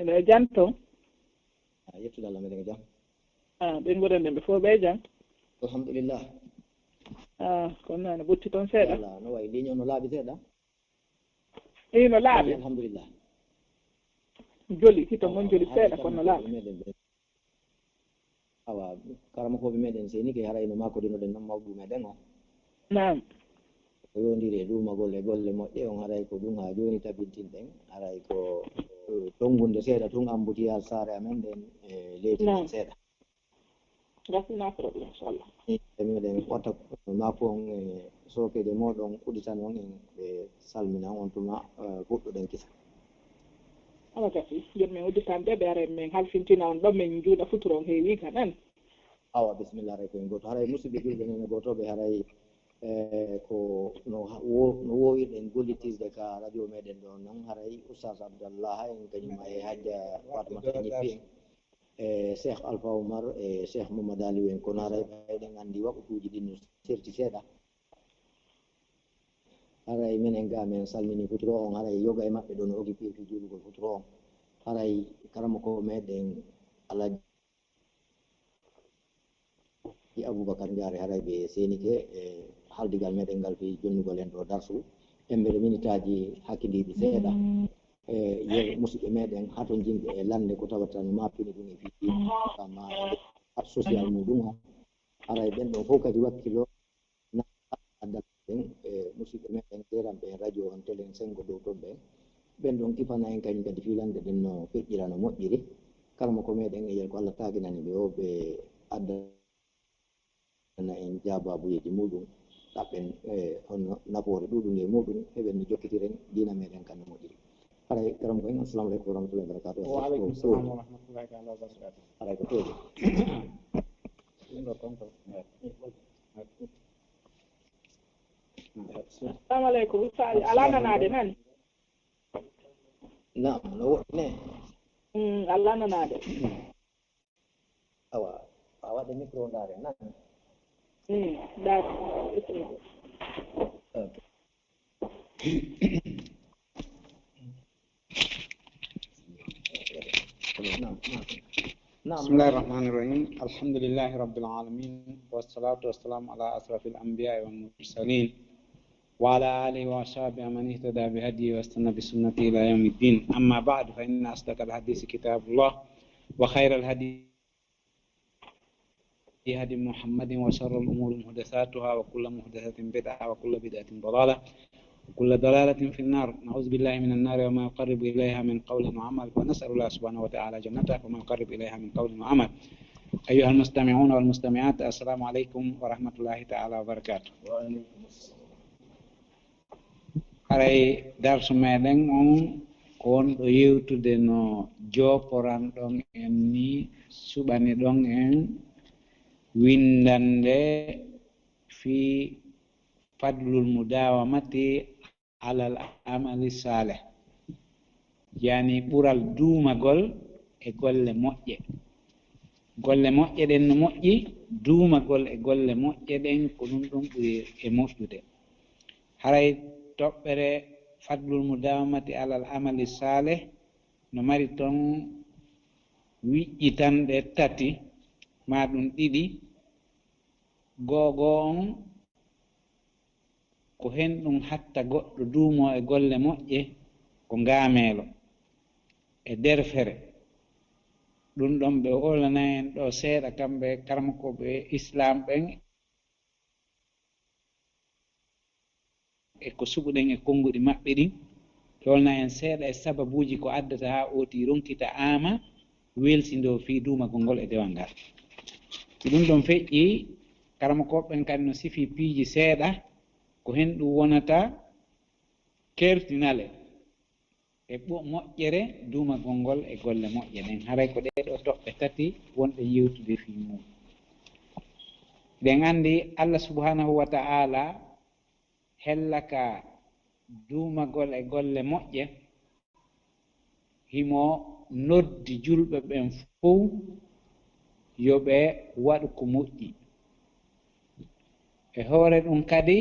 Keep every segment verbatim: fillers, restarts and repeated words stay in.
Ene e jam toon? A yettude Allah, meɗen e jam. Ah, ɓe ngoni ɓe fof ɓe e jam? Alhamdulillah. Ah, kono noon ene ɓurti toon seeɗa. Voilà, no wayi ligne o no laaɓi seeɗa? Eyi, no laaɓi. Alhamdulillah. Joli, hito mon joli seeɗa, kono no laaɓi. Awa, karamokooɓe meɗen seni ke haray no makodinoɗen noon mawɗu meɗen o. Naam. Ko yowndiri e duumagol e golle moƴƴe on, haray ko ɗum haa jooni tabintinɗen. Haray ko tonngunde seeɗa tun ambutiyal saare amen nden e leydi nden seeɗa. Gasina problème, inchallah. E meɗen watta maako on e sookeeje mooɗon udditanon en, ɓe salmina on tuma fuɗɗuɗen kisa. Awa gasi, jooni min udditande ɓe, ɓe ara min halfintina on ɗo min njuuɗa futuro on heewi kan en. Awa bisimilla, haray ko en gooto. Haray musidɓe julɓe nene gootooɓe, haray e ko no wo- no wowirɗen gollitirde ka radio meɗen ɗo noon, haray oustaz Abdallah en kañum e hajja Fatmata ñippi en e cheikh Alpha Oumar e cheikh Mamadou Aliou en, kono haray eɗen anndi waqtuuji ɗin no serti seeɗa. Haray minen ga men salmini futuro on, haray yoga e maɓɓe ɗo no occupé fi juulugol futuro on. Haray karamoko meɗen Alhaji Aboubacar Ndiare, haray ɓe seenike e haldigal meɗen ngal fi jonnugol en ɗo darsu embere minitaaji hakkindiiɗi seeɗa. E yer musidɓe meɗen hatonjinɓe e lande ko tawata no mappini ɗum e fi kama social muɗum o. Haray ɓen ɗon fof kadi wakkilo na addal ɗen e musidɓe meɗen jeeranɓe en radio on télé en sengo dow ton ɓen. Ɓen ɗon kifana en kañum kadi filande ɗen no feƴƴira no moƴƴiri. Karmo ko meɗen e yer ko Allah taginani ɓe o ɓe addana en jaababuyeeji muɗum, ɗaɓɓen e honno nafoore ɗuɗunde e muɗum, heɓen no jokkitiren diina meɗen kan no moƴƴiri. Haray karam ko en, assalamu aleykum wa rahmatullahi wa barakatuh. Wa aleykum salam wa rahmatullahi taala wa barakatuh. Haray ko toɗi. Ɗum ɗo konko. Assalamu aleykum. Sa ala nanaade nani? Naam, no woɗɗi ne? Mm, ala nanaade. Awa, a waɗa micro ndaare nani? Mm, ndaare. Ok. بسم الله الرحمن الرحيم. الحمد لله رب العالمين، والصلاة والسلام على أشرف الأنبياء والمرسلين، وعلى آله وأصحابه ومن اهتدى بهديه واستنى بسنته إلى يوم الدين. أما بعد، فإن أصدق الحديث كتاب الله، وخير الهدي هدي محمد، وشر الأمور محدثاتها، وكل محدثة بدعة، وكل بدعة ضلالة، وكل ضلالة في النار. نعوذ بالله من النار وما يقرب إليها من قول وعمل، ونسأل الله سبحانه وتعالى جنته وما يقرب إليها من قول وعمل. أيها المستمعون والمستمعات، السلام عليكم ورحمة الله تعالى وبركاته. Haray darsu meɗen on ko wonɗo yewtude no jooporanɗon en ni, suɓaniɗon en winndannde fii fadlul mudawamati alal amali saleh, yani ɓural duumagol e golle moƴƴe. Golle moƴƴe ɗen no moƴƴi, duumagol e golle moƴƴe ɗen ko ɗum ɗon ɓuri e moƴƴude. Haray toɓɓere fadlul mudawamati alal amali saleh no mari ton wiƴƴitanɗe tati, ma ɗum ɗiɗi. Goo goo on ko hen ɗum hatta goɗɗo duumo e golle moƴƴe ko ngaameelo e derfere. Ɗum ɗon ɓe wolana en ɗo seeɗa kamɓe karamokooɓe Islaam ɓen e ko suɓuɗen e konnguɗi maɓɓe ɗin. Ɓe wolana en seeɗa e sababuuji ko addata haa ooti ronkita aama weelsindoo fii duumagol ngol e dewal ngal. Si ɗum ɗon feƴƴii, karamokooɓe ɓen kadi no sifii piiji seeɗa ko hen ɗum wonata kertinale e ɓo- moƴƴere duumagol ngol e golle moƴƴe ɗen. Haray ko ɗee ɗoo toɓɓe tati wonɗen yewtude fii mum. Ɗen anndi Allah subhanahu wa ta'ala hella ka duumagol e golle moƴƴe, himo noddi julɓe ɓen fow yo ɓe waɗu ko moƴƴi. E hoore ɗum kadi,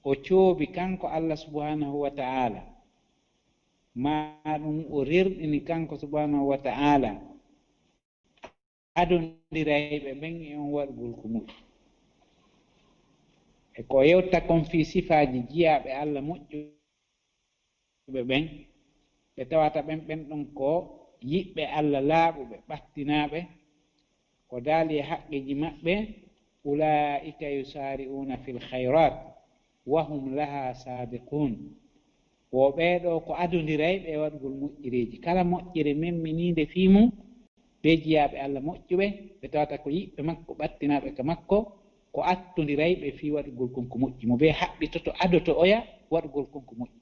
o coobi kanko Allah subhanahu wa ta'ala Maa ɗum o rerɗini kanko subhanahu wa ta'ala adondirayɓe ɓen e on waɗugol ko moƴƴi. E ko o yewta kon fii sifaaji jiyaaɓe Alla moƴƴuɓe ɓen, ɓe tawata ɓen, ɓen ɗon ko yiɓɓe Alla laaɓuɓe, ɓattinaaɓe, o daali e haqqeeji maɓɓe, "Ulaa'ika yusaari'uuna fil khayraat wa hum lahaa saabiquun." Wo ɓee ɗoo ko adondirayɓe e waɗugol moƴƴereeji. Kala moƴƴere memminiinde fii mum, ɓee jiyaaɓe Alla moƴƴuɓe, ɓe tawata ko yiɓɓe makko, ɓattinaaɓe ka makko, ko attondirayɓe fii waɗugol kon ko moƴƴi. Mo bee haɓɓitoto, adoto oya waɗugol kon ko moƴƴi.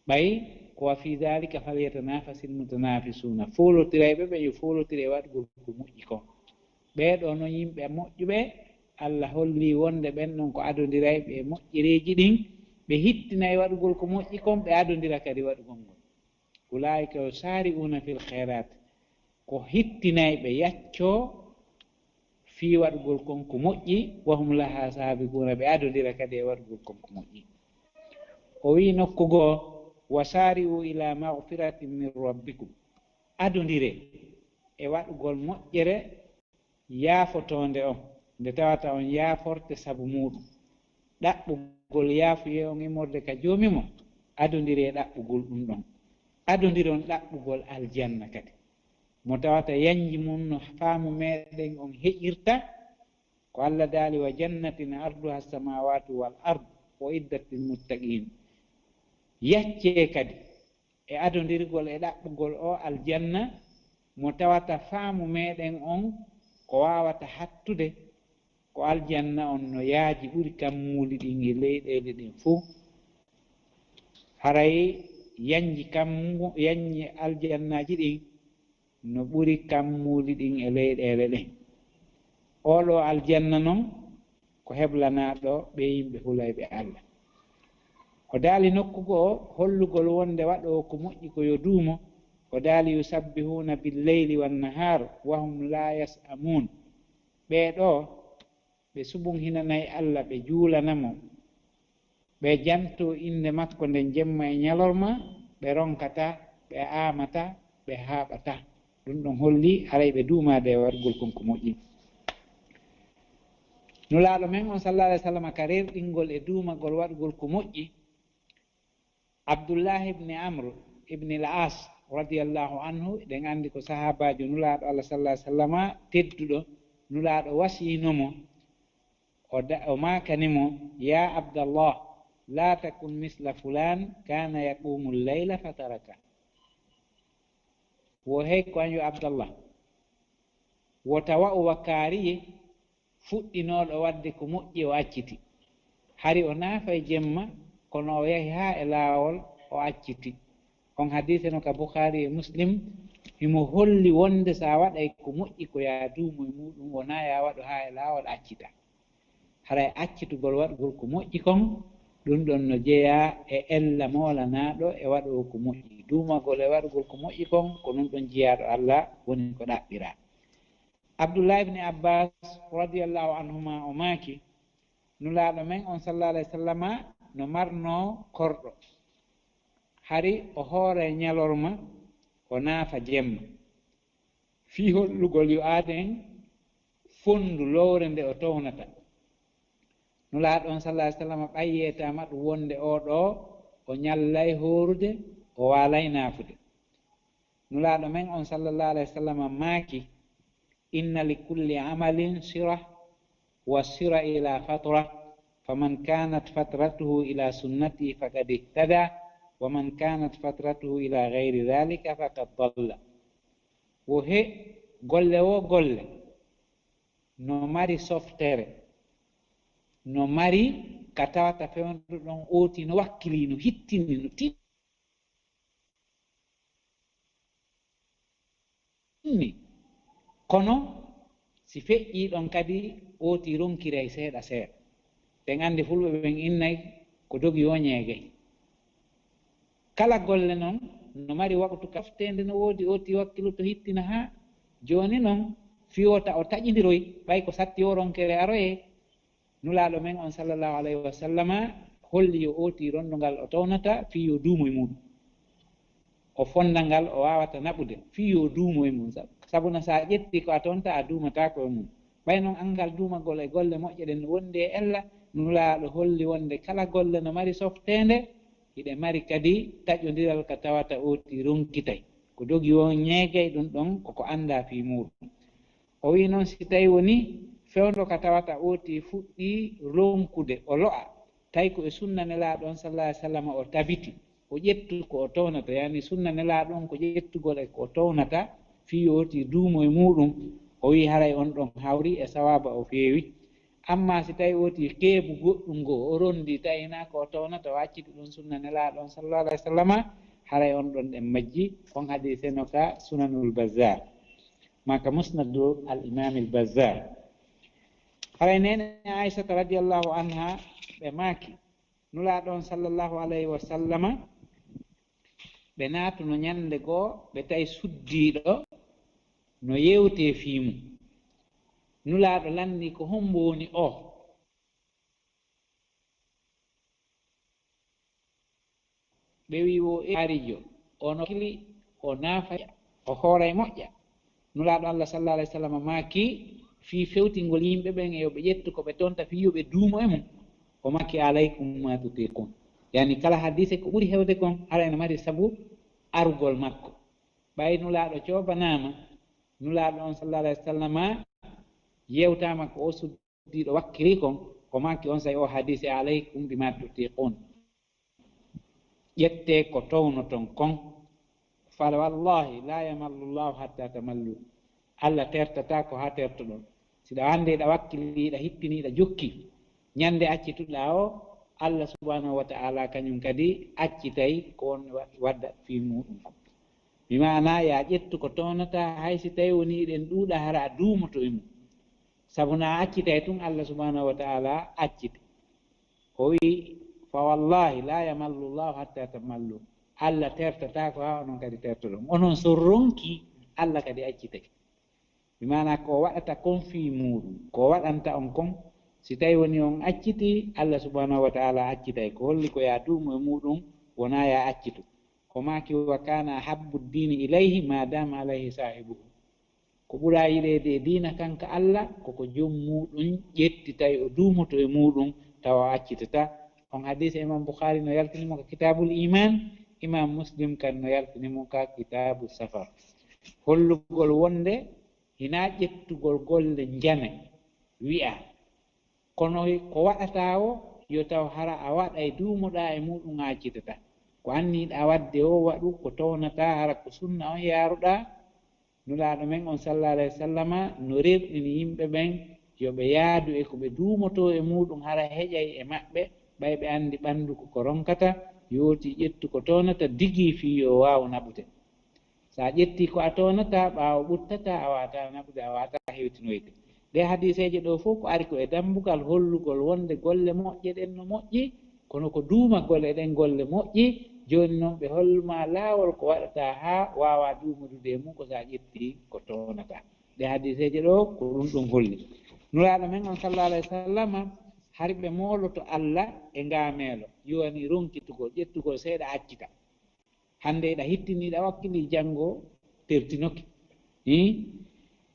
Ɓay ko, "Wa fii daalika falyatanafasil mutanaafisuuna." Foolotirayɓe ɓen yo foolotire e waɗugol ko moƴƴi kon. Ɓee ɗoo non yimɓe moƴƴuɓe, Alla holli wonde ɓen ɗon ko adondirayɓe e moƴƴereeji ɗin, ɓe hittina e waɗugol ko moƴƴi kon, ɓe adondira kadi waɗugol ngol. "Ulaa'ika yusaari'uuna fil khayraat," ko hittinayɓe yaccoo fii waɗugol kon ko moƴƴi, "wa hum lahaa saabiquuna," ɓe adondira kadi e waɗugol kon ko moƴƴi. O wi'i nokku goo, "Wa saari'u ilaa maghfiratin min rabbikum," adondire e waɗugol moƴƴere yaafotoonde on, nde tawata on yaaforte sabu muuɗum. Ɗaɓɓugol yaafuyee on immorde ka Joomi mon, adondire e ɗaɓɓugol ɗum ɗon. Adondiron ɗaɓɓugol aljanna kadi, mo tawata yanji mum no faamu meɗen on heƴirta, ko Alla daali, "Wa jannatin arduha samaawaatu wal ard, uiddat lil muttaqiin." Yaccee kadi e adondirgol e ɗaɓɓugol oo aljanna, mo tawata faamu meɗen on ko waawata hattude, ko aljanna on no yaaji ɓuri kammuuli ɗin e leyɗeele ɗen fow. Haray yanji kammu-, yanji aljannaaji ɗin no ɓuri kammuuli ɗin e leyɗeele ɗen. Oo ɗoo aljanna non ko heblanaaɗo ɓee yimɓe hulayɓe Alla. O daali nokku goo hollugol wonde waɗoowo ko moƴƴi ko yo duumo, o daali, "Yusabbihuuna bil layli wan nahaar wa hum laa yas'amuun." Ɓee ɗoo, ɓe subunhinanay Alla, ɓe juulana mo, ɓe jantoo innde makko nden jemma e ɲalorma, ɓe ronkataa, ɓe aamataa, ɓe haaɓataa. Ɗum ɗon holli haray ɓe duumaade e waɗugol kon ko moƴƴi. Nulaaɗo men on, sallallahu alaihi wasallam, ka rerɗingol e duumagol waɗugol ko moƴƴi, Abdullahi ibn Amr ibn al-As, radiyallahu anhu, eɗen anndi ko sahaabaajo Nulaaɗo Allah, sallallahu alaihi wasallam, tedduɗo. Nulaaɗo wasiino mo, o da-, o maakani mo, "Ya Abdallah, la takun misla fulan kana yaqumu al-layla fataraka." Wo hey ko an yo Abdallah, wota wa'u wa kaariye fuɗɗinooɗo waɗde ko moƴƴi o acciti. Hari o naafay jemma, kono o yahi haa e laawol o acciti. On hadiise no ka Bukhari e Muslim, himo holli wonde so a waɗay ko moƴƴi ko yaa duumo e muuɗum, wonaa yaa waɗu haa e laawol accita. Haray accitugol waɗugol ko moƴƴi kon, ɗum ɗon no jeyaa e ella moolanaaɗo e waɗoowo ko moƴƴi. Duumagol e waɗugol ko moƴƴi kon, ko ɗum ɗon jiyaaɗo Allah woni ko ɗaɓɓiraa. Abdullah ibn Abbas, radiyallahu anhuma, o maaki, Nulaaɗo men on, sallallahu alaihi wasallama, no marnoo korɗo. Hari o hooray ɲalorma, o naafa jemma. Fii hollugol yo aaden fonndu lowre nde o townata. Nulaaɗo on, sallallahu alaihi wasallama, ɓay yeetaama ɗum wonde oo ɗoo o ɲallay hoorude, o waalay naafude. Nulaaɗo men on, sallallahu alaihi wasallam, maaki, "Inna li kulli amalin sira, wa sira ila fatra, faman kanat fatratuhu ila sunnati faqad ihtada, wa man kanat fatratuhu ila ghairi dhalika faqad dalla." Wo he golle wo golle no mari softere, no mari ka tawata fewndo ɗon ooti, no wakkili, no hittini, no ti- Inni. Kono si feƴƴii ɗon kadi, ooti ronkiray seeɗa seeɗa. Ɗen anndi fulɓe ɓen innay ko dogi wo ɲeegay. Kala golle non no mari waqtu kafteende no woodi, ooti wakkilu to hittina haa jooni non fii wota o taƴindiroy, ɓay ko satti o ronkere aroyee. Nulaaɗo men on, sallallahu alaihi wasallama, holli yo ooti rondungal o townata fii yo duumo e muuɗum. o fonda ngal, o waawata naɓude, fii yo duumo e mum. Sa-, sabu na sa ƴetti ko a toonta, a duumataako e mum. Ɓay noon anngal duumagol e golle moƴƴe ɗen no wondi e ella, Nulaaɗo holli wonde kala golle no mari softeende, hiɗe mari kadi taƴondiral ka tawata ooti ronkitay. Ko dogi won ñeegay ɗum ɗon, koko anndaa fii muuɗum. O wi'i noon, si tawi woni fewndo ka tawata ooti fuɗɗii ronkude, o lo'a, tawi ko e sunna Nelaaɗo on, sallallahu alaihi wasallam, o tabiti, o ƴettu ko o townata, yani sunna Nelaaɗo on ko ƴettugol e ko o townata, fii yo ooti duumo e muuɗum, o wi'i haray on ɗon hawri e sawaaba o feewi. Amma si tawi ooti keebu goɗɗum ngo, o rondi, tawi hinaa ko o townata, o acciti ɗum sunna Nelaaɗo on, sallallahu alaihi wasallama, haray on ɗon ɗen majji. On hadiise no ka Sunanul Bazzar, maa ka Musnadu al Imaamil Bazzar. Haray neene Aysata radiyallahu anha ɓe maaki, Nulaaɗo on, sallallahu alaihi wasallama, ɓe naatuno ñande goo, ɓe tawi suddiiɗo no yewtee fii mum. Nulaaɗo lanndii, ko hombo woni oo? Ɓe wi'i, o e harijo, o no kili, o naafa, o hooray moƴƴa. Nulaaɗo Allah, sallallahu alaihi wasallam, maaki fii fewtingol yimɓe ɓen e yo ɓe ƴettu ko ɓe tonta fii yo ɓe duumo e mum. O maaki, "Alaykum ma tutiqun." Yani kala hadiise ko ɓuri hewde kon, hara ene mari sabu arugol makko. Ɓay Nulaaɗo coobanaama, Nulaaɗo on, sallallahu alaihi wasallama, yewtaama ko o suddiiɗo wakkili kon, o maaki on say o hadiise, "Alaykum bima tutiqun." Ƴettee ko townoton kon. Fa wallahi la yamallu Allahu hatta tamallu. Allah tertataa ko haa tertoɗon. Si ɗa anndi, ɗa wakkili, ɗa hittini, ɗa jokki, ñande accituɗaa o, Allah subhanahu wa ta'ala kañum kadi accitay ko on wa-, wadda fii muuɗum. Bi maana, yaa ƴettu ko townataa, hay si tawi woni eɗen ɗuuɗa, hara a duumoto e mum. Sabu na accitay tun, Allah subhanahu wa ta'ala accita. O wi'i, "Fa wallahi la yamallu Allahu hatta tamallu." Allah tertataa ko haa onon kadi tertoɗon. Onon so ronki, Allah kadi accitay. Bi maana ko waɗata kon fii muuɗum, ko waɗanta on kon, si tawi woni on acciti, Allah subhanahu wa ta'ala accitay. Ko holli ko yaa duumo e muuɗum, wonaa yaa accitu. O maaki, "Wa kana ahabbu dini ilayhi ma dama alayhi sahibuhu." Ko ɓura yiɗeede e diina kan ka Allah, ko ko joom muuɗum ƴetti tawi o duumoto e muuɗum, tawa o accitata. On hadiise Imam Bukhari no yaltini mo ka Kitabul Iman, Imam Muslim kan no yaltini mo ka Kitabu Safar. Hollugol wonde hinaa ƴettugol golle njame wi'a, kono ko waɗataa o, yo taw hara a waɗay duumoɗaa e muuɗum, a accitataa. Ko anniiɗaa waɗde o, waɗu, ko townataa, hara ko sunna on yaaruɗaa. Nulaaɗo men on, sallallahu alaihi wasallama, no rerɗini yimɓe ɓen yo ɓe yaadu e ko ɓe duumotoo e muuɗum, hara heƴay e maɓɓe, ɓay ɓe anndi ɓanndu ko ko ronkata, yooti ƴettu ko townata, digii fii yo waawu naɓude. Sa ƴetti ko a townataa, ɓaawo ɓuttataa, a waawataa naɓude, a waawataa hewtinoyde. Ɗee hadiiseeje ɗoo fof ko ari ko e dammbugal hollugol wonde golle moƴƴe ɗen no moƴƴi, kono ko duumagol e ɗen golle moƴƴi. Jooni non ɓe hollumaa laawol ko waɗataa haa waawaa duumodude e mum ko sa ƴetti ko townataa. Ɗee hadiiseeje ɗoo ko ɗum ɗum holli. Nulaaɗo men on, sallallahu alaihi wasallama, hari ɓe mooloto Allah e ngaameelo, yowani ronkitugol, ƴettugol seeɗa accita. Hannde eɗa hittini, eɗa wakkili, janngo tertinoke. Ih?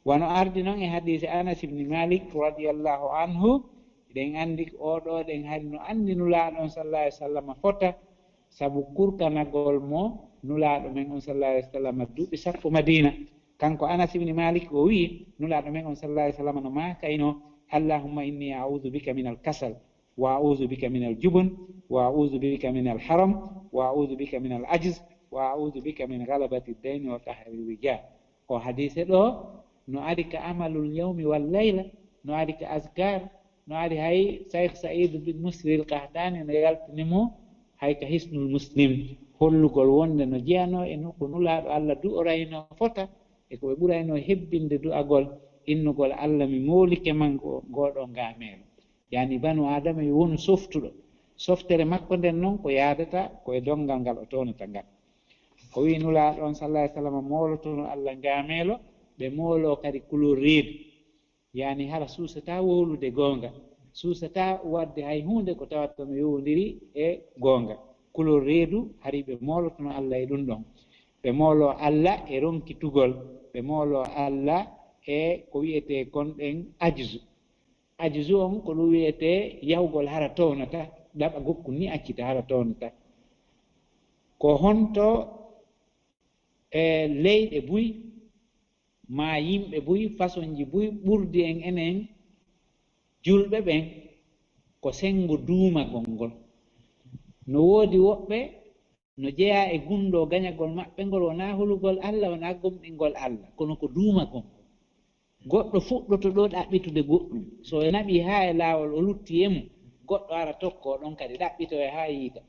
Wano ardi non e hadiise Anas ibn Malik radiyallahu anhu, eɗen anndi ko oo ɗoo ɗen hari no anndi Nulaaɗo on, sallallahu alaihi wasallam, fota, sabu kurkanagol mo Nulaaɗo men on, sallallahu alaihi wasallam, duuɓi sappo Madina. Kanko Anas ibn Malik o wi'i, Nulaaɗo men on, sallallahu alaihi wasallam, no maakayno, "Allahumma inni a'udhu bika minal kasal." وأعوذ بك من الجبن، وأعوذ بك من الحرم، وأعوذ بك من العجز، وأعوذ بك من غلبة الدين وقهر الرجال. O hadiise ɗoo no ari ka amalul yawmi wal layla, no ari ka azkar, no ari hay Shaykh Sa'id bin Musri al-Qahtani no yaltini mo hay ka Hisnul Muslim, hollugol wonde no jeyanoo e no ko Nulaaɗo Allah du'orayno fota, e ko ɓe ɓurayno hebbinde du'agol, innugol Allah, "Mi moolike ma ngo-, ngoo ɗoo ngaameelo." Yani, banu Aadama yo wonu softuɗo. Softere makko nden non ko yaadata ko e donngal ngal o townata ngal. O wi'i Nulaaɗo on, sallallahu alaihi wasallam, moolotono Allah ngaameelo, ɓe mooloo kadi kulol reedu. Yani, hara suusataa wowlude goonga, suusataa waɗde hay huunde ko tawata no yowondiri e goonga. Kulol reedu, hari ɓe moolotono Allah e ɗum ɗon. Ɓe mooloo Alla e ronkitugol, ɓe mooloo Alla e ko wiyetee kon ɗen ajzu. Ajzu on ko ɗum wiyetee yahugol hara townata, ɗaɓa gokkun ni accita hara townata. Ko honto e leyɗe buy, maa yimɓe buy, fasonji buy ɓurdi en enen julɓe ɓen ko senngo duumagol ngol. No woodi woɓɓe no jeyaa e gunndoo gañagol maɓɓe ngol, wonaa hulugol Alla, wonaa gomɗingol Alla, kono ko duumagol ngol. Goɗɗo fuɗɗoto ɗoo ɗaɓɓitude goɗɗum, so naɓii haa e laawol o lutti e mum, goɗɗo ara tokkoo ɗon kadi ɗaɓɓitoo e haa yiita.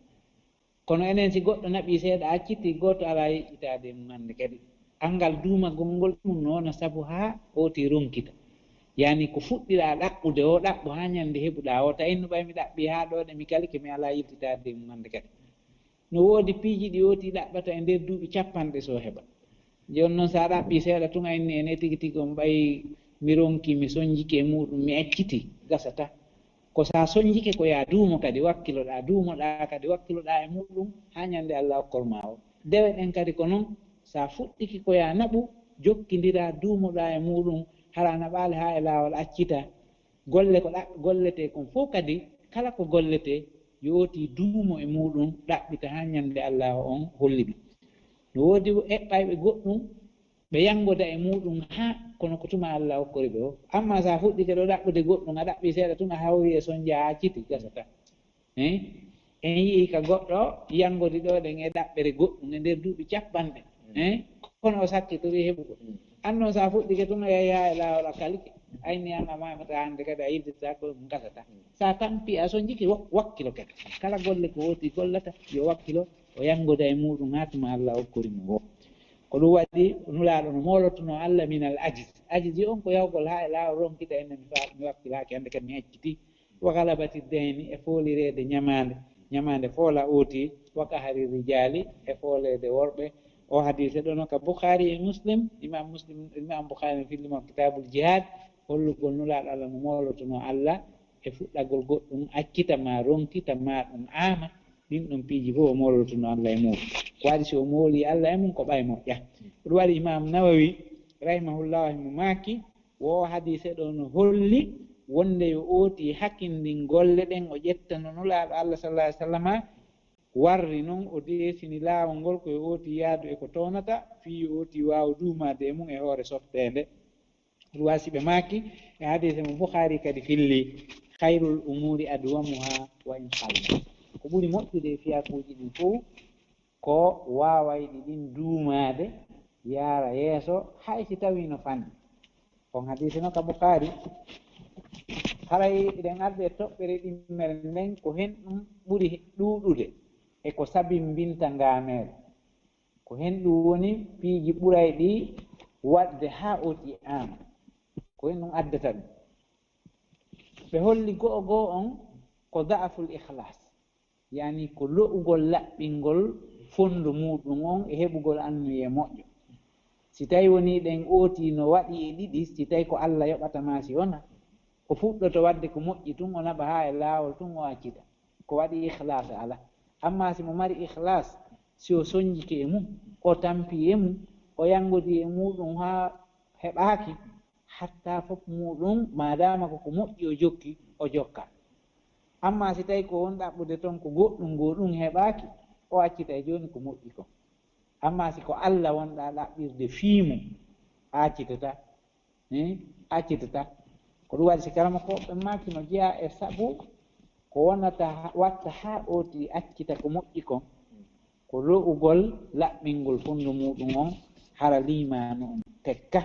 Kono enen, si goɗɗo naɓii seeɗa, accitii, gooto alaa yeƴƴitaade e mum hannde kadi. Anngal duumagol ngol ɗum no wona sabu haa ooti ronkita. Yaani ko fuɗɗiɗaa ɗaɓɓude o, ɗaɓɓu haa ñannde heɓuɗaa o, ta innu ɓay mi ɗaɓɓii haa ɗoo ɗe mi kalike, mi alaa yiltitaade e mum hannde kadi. No woodi piiji ɗi ooti ɗaɓɓata e nder duuɓi capanɗe so heɓa. Jooni noon, so a ɗaɓɓii seeɗa tun, a inni ene tigi tigi on ɓay mi ronki, mi sonjike e muuɗum, mi acciti, gasata. Ko so a sonjike ko yo a duumo kadi, wakkiloɗaa, duumoɗaa kadi, wakkiloɗaa e muuɗum haa ñannde Alla okkor maa o. Dewe ɗen kadi ko noon, so a fuɗɗike ko yo a naɓu, jokkindiraa, duumoɗaa e muuɗum, hara a naɓaali haa e laawol accitaa. Golle ko ɗa-, golletee kon fof kadi, kala ko golletee, yo ooti duumo e muuɗum, ɗaɓɓita haa ñannde Alla on holli ɗum. No woodi eɓɓayɓe goɗɗum, ɓe yanngoda e muuɗum haa kono ko tuma Alla okkori ɓe o. Amma so a fuɗɗike ɗo ɗaɓɓude goɗɗum, a ɗaɓɓii seeɗa tun, a hawri e sonja, a acciti, gasata. Hein? En yi'ii ka goɗɗo yanngodi ɗo ɗen e ɗaɓɓere goɗɗum e nder duuɓi capanɗe. Hein? Kono o sakkitori heɓugol. An noon, so a fuɗɗike tun, a yahi haa e laawol, a kalike. Ayni an a maamata hannde kadi, a yiltitata ko ɗum gasata. So a tampi, a sonjike, wa-, wakkilo kadi. Kala golle ko ooti gollata, yo wakkilo, o yanngoda e muuɗum haa tuma Alla okkori mo o. Ko ɗum waɗi Nulaaɗo no moolotonoo Alla minal ajiz. Ajiz on ko yahugol haa e laawol ronkita en, mi fa-, mi wakkilaaki hannde kadi mi acciti. Wa galabati dayni, e foolireede ñamaande, ñamaande foola ooti, wa qahari rijaali, e fooleede worɓe. O hadiise ɗo no ka Bukhaari e Muslim, Imam Muslim, Imam Bukhaari no filli mo Kitaabul Jihaad, hollugol Nulaaɗo Alla no moolotonoo Alla e fuɗɗagol goɗɗum, accita ma, ronkita ma ɗum aama, ɗin ɗon piiji fof o moolotonoo Alla e muuɗum. Ko waɗi si o mooli Alla e mum ko ɓay moƴƴa. Ko ɗum waɗi Imam Nawawi, rahimahullah, himo maaki, Wo hadiise ɗo no holli wonde yo ooti hakindin golle ɗen, o ƴetta no Nulaaɗo Alla, sallallahu alaihi wasallama, warri non, o deesini laawol ngol ko yo ooti yaadu e ko townata, fii yo ooti waawu duumaade e mum e hoore softeende. Ruwasi ɓe maaki e hadiise mo Bukhaari kadi filli, "Khairul umuri adwamuha wa in qalla." Ko ɓuri moƴƴude e fiyakuuji ɗin fof ko waawayɗi ɗin duumaade, yaara yeeso, hay si tawii no fanɗi. On hadiisi no ka Bukhaari. Haray eɗen ardi e toɓɓere ɗimmere nden, ko hen ɗum ɓuri ɗuuɗude e ko sabimbinta ngaameere. Ko hen ɗum woni piiji ɓurayɗi waɗde haa ooti aama. Ko hen ɗum addata ɗum. Ɓe holli go'o go'o on ko da'aful ikhlas. Yani ko lo'ugol laɓɓingol fondo muuɗum on e heɓugol anniye moƴƴo. Si tawi woni ɗen ooti no waɗi e ɗiɗi, si tawi ko Alla yoɓata ma si wona, o fuɗɗoto waɗde ko moƴƴi tun, o naɓa haa e laawol tun, o accita. Ko waɗi ikhlas ala. Amma si mo mari ikhlas, si o sonjike e mum, o tampi e mum, o yangodi e muuɗum haa heɓaaki, hatta fof muuɗum, maadaama ko ko moƴƴi o jokki, o jokka. Amma si tawi ko won ɗaɓɓude ton ko goɗɗum, ngo ɗum heɓaaki, o accita e jooni ko moƴƴi kon. Amma si ko Alla wonɗa ɗaɓɓirde fii mum, a accitata, eh, a accitata. Ko ɗum waɗi si kala mo ko ɓe maaki no jeyaa e sabu ko wonata ha-, watta haa ooti accita ko moƴƴi kon. Ko lo'ugol laɓɓingol fondo muuɗum on, hara liimaanu on tekka.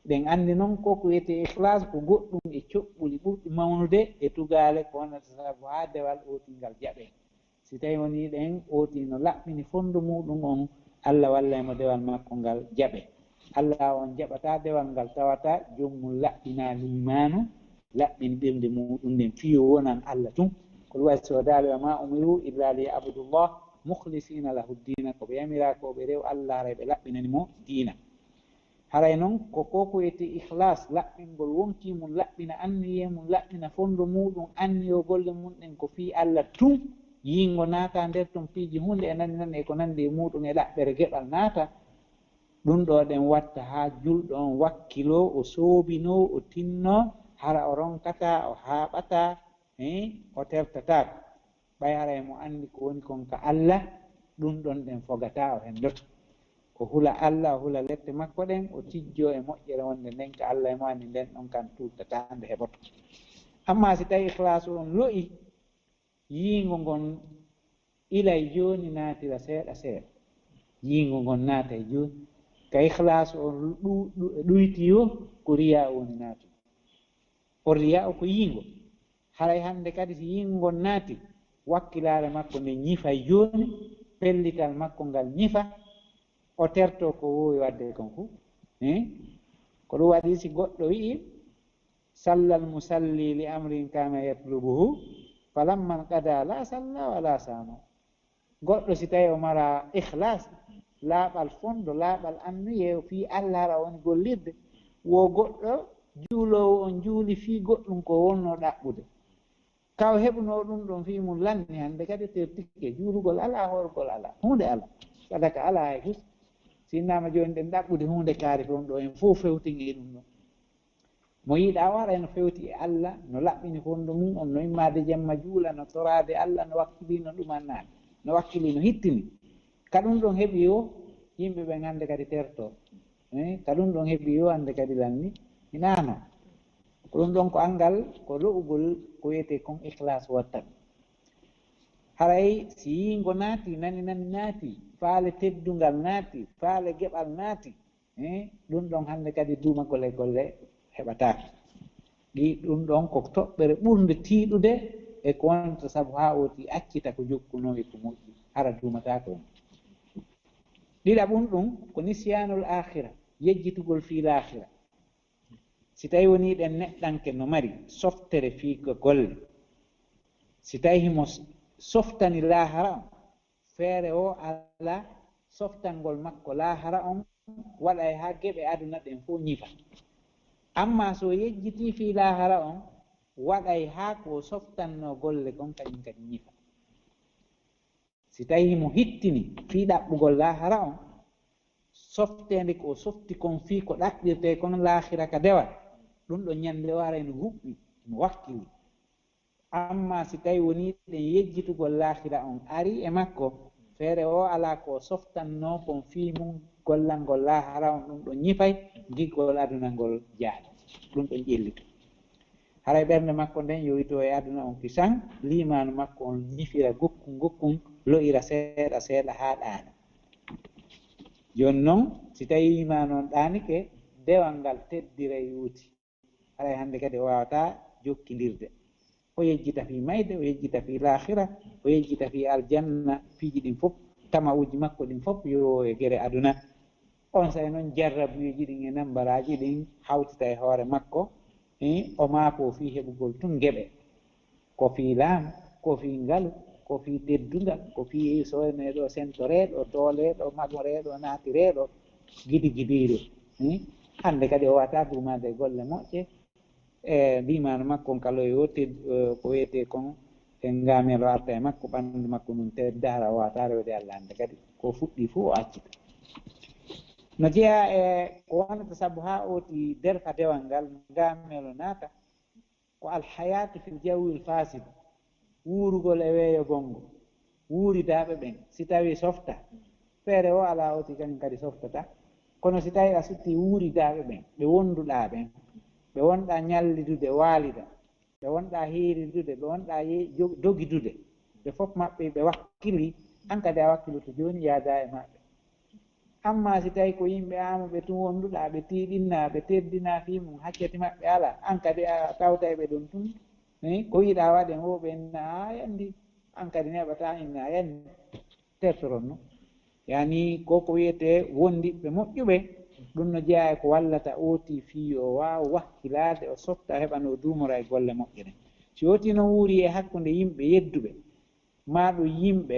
Ɗen anndi non ko ko wiyetee ikhlas ko goɗɗum e coɓɓuli ɓurɗi mawnude e tugaale ko wonata sababu haa dewal ootingal jaɓee. Si tawi woni ɗen ooti no laɓɓini fondo muuɗum on, Alla wallay mo dewal makko ngal jaɓee. Alla on jaɓataa dewal ngal tawata joom mum laɓɓinaa liimaanu, laɓɓini ɓernde muuɗum nden fii yo wonan Alla tun. Ko ɗum waɗi soodaaɓe, "Wa ma umiru illa li ya'budullah mukhlisina lahu ddina", ko ɓe yamiraa ko ɓe rew Alla, haray ɓe laɓɓinani mo diina. Haray non ko ko ko wiyetee ikhlas, laɓɓingol wonkii mum, laɓɓina anniyee mum, laɓɓina fondo muuɗum, anniyoo golle mum ɗen ko fii Alla tun. yiingo naata nder ton piiji huunde e nani nani e ko nanndi e muuɗum e ɗaɓɓere geɓal naata. Ɗum ɗo ɗen watta haa julɗo on wakkiloo, o soobinoo, o tinnoo, hara o ronkataa, o haaɓataa, eh, o tertataako. Ɓay haray mo anndi ko woni kon ka Alla, ɗum ɗon ɗen fogataa, o henndoto. O hula Alla, o hula lette makko ɗen, o tijjoo e moƴƴere wonde nden ka Alla e mo anndi nden ɗon kan tuuttataa nde heɓoto. Amma si tawi ikhlaasu on lo'i, yiingo ngon ilay jooni naatira seeɗa seeɗa. Yiingo ngon naatay jooni. Ka ikhlaasu on ɗu-, ɗu-, ɗuyti yo ko riyaa woni naatu. O riyaa o ko yiingo. Haray hannde kadi si yiingo ngon naati, wakkilaare makko nde ñifay jooni, pellital makko ngal ñifa, o terto ko woowi waɗde kon fuu. Eh? Ko ɗum waɗi si goɗɗo wi'i, "Sallal musalli li amrin kana yatlubuhu, falamma qada la salla wala sama." Goɗɗo si tawi o mara ikhlas, laaɓal fondo, laaɓal annuye fii Allah hara woni gollirde, wo goɗɗo juuloowo on juuli fii goɗɗum ko wonno ɗaɓɓude. Ka o heɓunoo ɗum ɗon fii mum lanni, hannde kadi tertike, juulugol alaa, horgol alaa, huunde alaa, sadaka alaa hay fus. Si innama jooni ɗen ɗaɓɓude huunde kaari fof ɗo, en fof fewtin e ɗum ɗon. Mo yiɗaa o ara no fewti e Allah, no laɓɓini fondo mum on, no immaade jemma juula, no toraade Allah, no wakkili no ɗumannaade, no wakkili no hittini. Ka ɗum ɗon heɓi o, yimɓe ɓen hannde kadi terto. Eh, ka ɗum ɗon heɓi o, hannde kadi lanni, inaano. Ko ɗum ɗon ko anngal, ko lo'ugol, ko wiyetee kon ikhlas watta ɗum. Haray si yiingo naati, nani nani naati, faale teddungal naati, faale geɓal naati, eh, ɗum ɗon hannde kadi duumagol e golle heɓataake. Ɗi, ɗum ɗon ko toɓɓere ɓurnde tiiɗude e ko wonta sabu haa ooti accita ko jokkunoo e ko moƴƴi, hara duumataako en. Ɗiɗaɓum ɗum ko nisyaanul aakhira, yejjitugol fii laakhira. Si tawi wonii ɗen neɗɗanke no mari softere fii ko golle, si tawi himo s-, softani laahara on, feere o alaa softangol makko laahara on waɗay haa geɓe aduna ɗen fof ñifa. Amma so yejjitii fii laahara on, waɗay haa ko softannoo golle kon kañum kadi ñifa. Si tawi himo hittini fii ɗaɓɓugol laahara on, softeende ko o softi kon fii ko ɗaɓɓirtee kon laakhira ka dewal, ɗum ɗo ñande o haray no huɓɓi, no wakkili. Amma si tawi wonii ɗen yejjitugol laakhira on arii e makko, feere o alaa ko o softannoo kon fii mum gollangol laahara on, ɗum ɗo ñifay, giggol aduna ngol jaali. Ɗum ɗo ƴellito. Haray ɓernde makko nden yowitoo e aduna on kisan, liimaanu makko on ñifira gukkun gukkun, lo'ira seeɗa seeɗa haa ɗaana. Jooni non, si tawi liimaanu on ɗaanike, dewal ngal teddiray wuuti. Haray hannde kadi o waawataa jokkindirde. O yejjita fii mayde, o yejjita fii laakhira, o yejjita fii aljanna, piiji ɗin fof, tama'uuji makko ɗin fof yo e gere aduna. Onsay non jarrabuuji ɗin e nambaraaji ɗin hawtita e hoore makko, eh, o maakoo fii heɓugol tun geɓe. Ko fii laamu, ko fii ngalu, ko fii teddungal, ko fii soyneeɗo, sentoreeɗo, dooleeɗo, magoreeɗo, naatireeɗo, gidi gidiiɗo. Hmm? Hannde kadi o wata duumaade e golle moƴƴe. E liimaanu makko on kala o ted-, eh, ko wiyetee kon e ngaamelo arta e makko, ɓanndu makko ndun tedda, hara o wata rewde Allah hannde kadi. Ko fuɗɗii fuu o accita. No jeyaa e ko wonata sabu haa ooti derka dewal ngal, ngaamelo naata, ko alhayaatu fil jawwil fasid, wuurugol e weeyo bonngo, wuuridaaɓe ɓen, si tawii softa, feere o alaa ooti kañum kadi softata. Kono si tawii a suttii wuuridaaɓe ɓen, ɓe wonduɗaa ɓen, ɓe wonɗaa ñallidude, waalida, ɓe wonɗaa hiiridude, ɓe wonɗaa ye-, jo-, dogidude, ɓe fof maɓɓe ɓe wakkilii, an kadi a wakkiloto jooni yaadaa e maɓɓe. Amma si tawi ko yimɓe amuɓe tun wonduɗaa, ɓe tiiɗinnaa, ɓe teddinaa fii mum, hakkati maɓɓe alaa, an kadi a tawtay ɓe ɗon tun, eh, ko yiɗaa waɗen o ɓe inna, a yandi, an kadi neɓataa inna, a yandi, tertoron no. Yani ko ko wiyetee wondiɓɓe moƴƴuɓe, ɗum no jeyaa e ko wallata ooti fii yo o waaw wakkilaade, o softa, o heɓa no o duumora e golle moƴƴe ɗen. Si ooti no wuuri e hakkunde yimɓe yedduɓe, maa ɗum yimɓe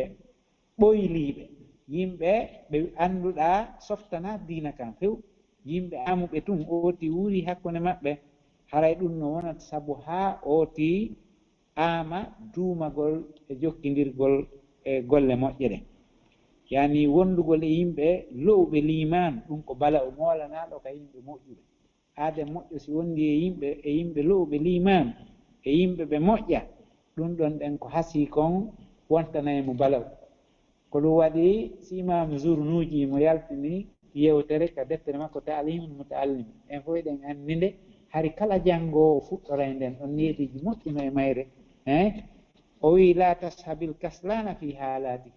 ɓoyliiɓe, yimɓe ɓe annduɗaa softanaa diina kan few, yimɓe amuɓe tun, ooti wuuri hakkunde maɓɓe, haray ɗum no wonata sabu haa ooti aama duumagol e jokkindirgol e golle moƴƴe ɗen. Yani wondugol e yimɓe lo'uɓe liimaan, ɗum ko bala'u moolanaaɗo ka yimɓe moƴƴuɓe. Aaden moƴƴo si wondi e yimɓe, e yimɓe lo'uɓe liimaan, e yimɓe ɓe moƴƴa, ɗum ɗon ɗen ko hasii kon wontanay mo bala'u. Ko ɗum waɗi si Imaamu Zurnuuji mo yaltini yewtere ka deftere makko Ta'limul Muta'allim, en fof eɗen anndi nde, hari kala janngoowo fuɗɗoray nden ɗon neediiji moƴƴuno e mayre, eh? O wi'i, "La tashabil kaslana fi halati."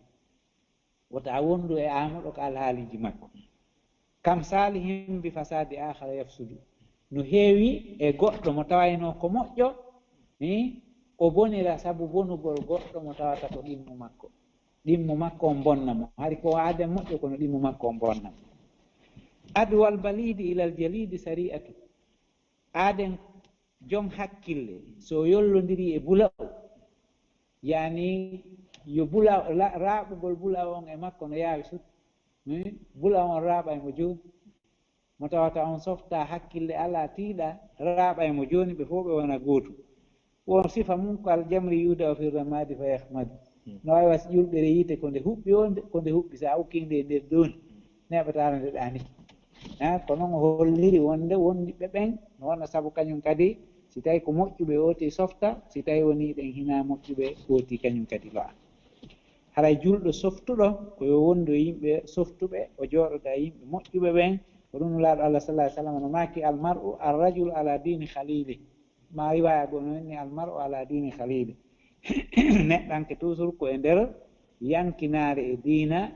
Wota wondu e aamuɗo ka alhaaliiji makko. "Kam salihim bi fasadi akhara yafsudu." No heewi e goɗɗo mo tawayno ko moƴƴo, eh? O bonira sabu bonugol goɗɗo mo tawata ko ɗimmu makko. Ɗimmu makko on bonna mo. Hari ko aaden moƴƴo kono ɗimmu makko on bonna mo. "Adwal balidi ilal jalidi sari'atu." Aaden jon hakkille, so yollondiri e bula'u, yani yo bula'u, la-, raaɓugol bula'u on e makko no yaawi sut. Hmm? Bula'u on raaɓay mo jooni. Mo tawata on softa hakkille alaa tiiɗa, raaɓay mo jooni, ɓe fof ɓe wona gootum. Won sifa mum ko aljamri yuda o fi ramadi fa yahmadu. Hmm. No wawi wasi ƴulɓere yiite ko nde huɓɓi o, nde, ko nde huɓɓi, sa ukki nde e nder dooni, neɓataano nde ɗaanike. Ha, ko noon o holliri wonde wondiɓɓe ɓen, no wona sabu kañum kadi, si tawi ko moƴƴuɓe ooti softa, si tawi woni ɗen hina moƴƴuɓe ooti kañum kadi lo'a. Haray julɗo softuɗo, ko yo wondu e yimɓe softuɓe, o jooɗoda e yimɓe moƴƴuɓe ɓen. Ko ɗum Nulaaɗo Allah sallallahu alaihi wasallam no maaki, "Al mar'u ar rajulu ala dini khalili." Ma riwaya goo no inni, "Al mar'u ala dini khalili." Neɗɗanke toujours ko e nder yankinaare e diina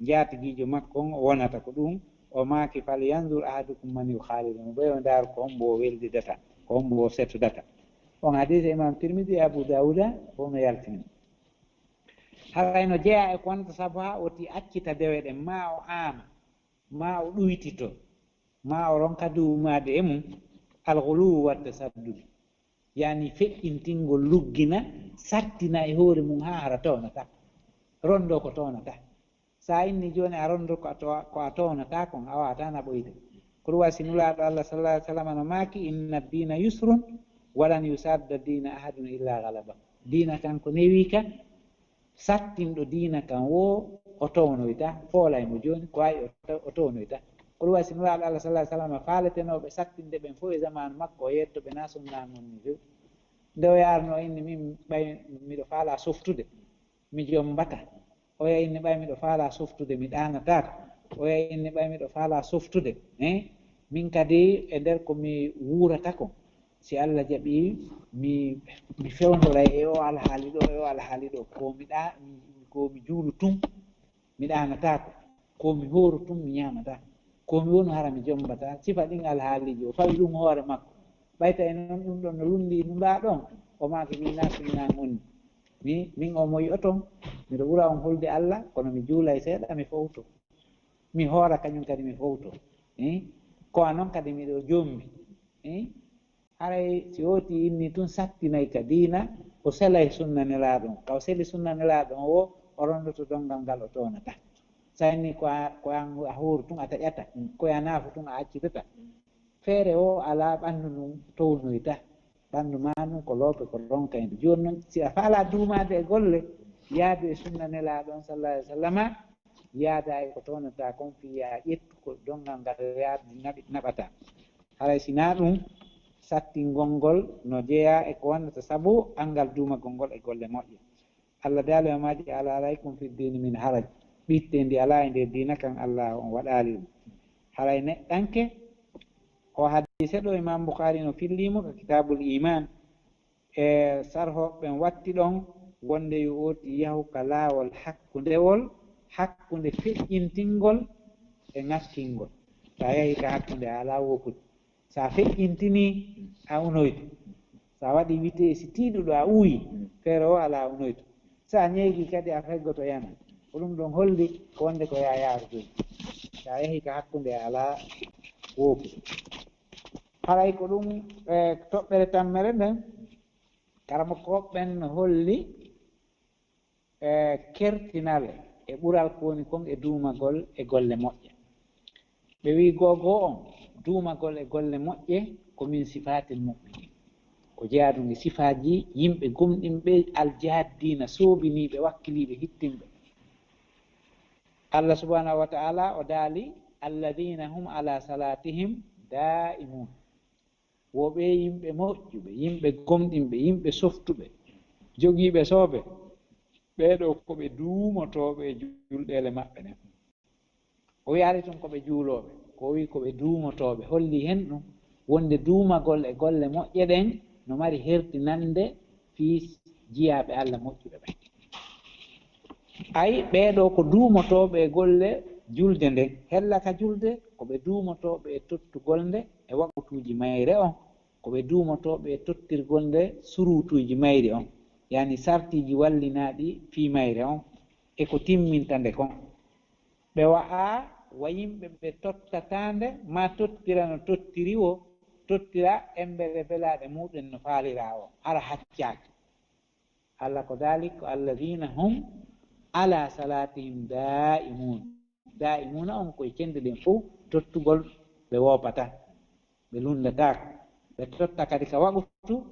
njaatigiijo makko on o wonata ko ɗum. O maaki, "Fal yanzur ahadukum man yukhalilu." Mo ɓeyo ndaaru ko hombo o weldidata, ko hombo o setodata. On hadise Imam Tirmidhi e Abu Dawuda fof no yaltini. Haray no jeyaa e ko wonata sabu haa o ti accita dewe ɗen, ma o aama, ma o ɗuytito, ma o ronka duumaade e mum, al ghuluwu wa tasaddud. Yani feƴƴintingol, luggina, sattina e hoore mum haa hara townata. Rondo ko townata. Sa inni jooni a rondo ko a to-, ko a townata kon, a waata naɓoyde. Ko ɗum waɗi si Nulaaɗo Allah sallallahu alaihi wasallam no maaki, "Inna dina yusrun, walan yusadda dina ahadun illa ghalaba." Diina kan ko newi ka, sattinɗo diina kan wo o townoyta, foolay mo jooni, ko wawi o to-, o townoyta. Ko ɗum waɗi si Nulaaɗo Allah sallallahu alaihi wasallam faaletenooɓe sattinde ɓen fof e zamaanu makko, o yetto ɓe na sunna ngon ni few. Nde o yaarno o inni, "Min ɓay miɗo faala softude, mi jombata." Oya inni, "Ɓay miɗo faala softude, mi ɗaanataako." Oya inni, "Ɓay miɗo faala softude, eh? Min kadi e nder ko mi wuurata ko, si Allah jaɓi, mi, mi fewndoray e o alhaali ɗo, e o alhaali ɗo. Ko mi ɗa-, ko mi juulu tun, mi ɗaanataako. Ko mi hooru tun, mi ñaamata. Ko mi wonu, hara mi jombata." Sifa ɗin alhaaliiji, o fawi ɗum hoore makko. Ɓay tawi noon ɗum ɗon no lundi nulaa ɗon, o maaki, "Min na sunna ngoni. Mi, min o moyi oton, miɗo ɓura on hulde Allah, kono mi juulay seeɗa, mi fowto. Mi hoora kañum kadi mi fowto. Eh? Ko a noon kadi miɗo jombi." Eh? Haray si hooti inni tun sattinay ka diina, o selay sunna Nelaaɗo on. Ka o seli sunna Nelaaɗo on wo, o rondoto dongal ngal o townata. Sa inni ko a, ko an a hooru tun a taƴata, ko a naafu tun a accitata. Feere o alaa ɓanndu ndun townoyta. Ɓanndu maa ndun ko loope, ko ronkayde. Jooni non, si a faalaa duumaade e golle, yaadu e sunna Nelaaɗo on sallallahu alaihi wasallama, yaadaa e ko townataa kon, fii yaa ƴettu ko donngal ngal yaadu naɓi-, naɓataa. Haray si naa ɗum, sattingol ngol no jeyaa e ko wonnata sabu anngal duumagol ngol e golle moƴƴe. Allah daali, "Wa ma ja'ala alaykum fi dini min haraj." Ɓitteendi alaa e nder diina kan, Allah on waɗaali ɗum. Haray neɗɗanke, o hadiise ɗo Imam Bukhari no fillii mo ka Kitabul Iman. E sarhooɓe ɓen watti ɗon wonde yo ooti yahu ka laawol hakkundewol, hakkunde feƴƴintingol e ŋakkingol. Sa yahi ka hakkunde a alaa wookude. Sa feƴƴintinii, a unoyto. Sa waɗi witee si tiiɗuɗo, a uwi, feere o alaa unoyto. Sa ñeegi kadi, a feggoto yana. Ko ɗum ɗon holli ko wonde ko yaa yaarude. Sa yahi ka hakkunde, a alaa wookude. Haray ko ɗum, e, toɓɓere tammere nden, karamokooɓe ɓen no holli e kertinal e ɓural ko woni kon e duumagol e golle moƴƴe. Ɓe wi'i goo goo on, duumagol e golle moƴƴe ko min sifaatil mu'minin. Ko jeyaa ɗum e sifaaji yimɓe gomɗinɓe, aljaaddiina, soobiniiɓe, wakkiliiɓe, hittinɓe. Allah subhanahu wa ta'ala o daali, "Alladhina hum ala salatihim da'imun." Wo ɓe yimɓe moƴƴuɓe, yimɓe gomɗinɓe, yimɓe softuɓe, jogiiɓe soobe. Ɓee ɗoo ko ɓe duumotooɓe e julɗeele maɓɓe ɗen. O wiyaali tun ko ɓe juulooɓe, ko o wi'i ko ɓe duumotooɓe. Holli hen ɗum wonde duumagol e golle moƴƴe ɗen no mari hertinande fii jiyaaɓe Allah moƴƴuɓe ɓen. Ay, ɓee ɗoo ko duumotooɓe e golle julde nden. Hella ka julde, ko ɓe duumotooɓe e tottugol nde e waqtuuji mayre on. Ko ɓe duumotooɓe e tottirgol nde suruutuuji mayri on, yaani sartiiji wallinaaɗi fii mayre on, e ko timminta nde kon. Ɓe wa'aa wa yimɓe ɓe tottataa nde, maa tottira no tottiri wo, tottira embere belaaɗe muuɗum no faaliraa o, hara haccaaki. Allah ko daali ko, "Alladhina hum ala salatihim da'imun." Da'imuuna on koye cende ɗen fow tottugol ɓe woopataa, ɓe lunndataako. Ɓe totta kadi ka waqtu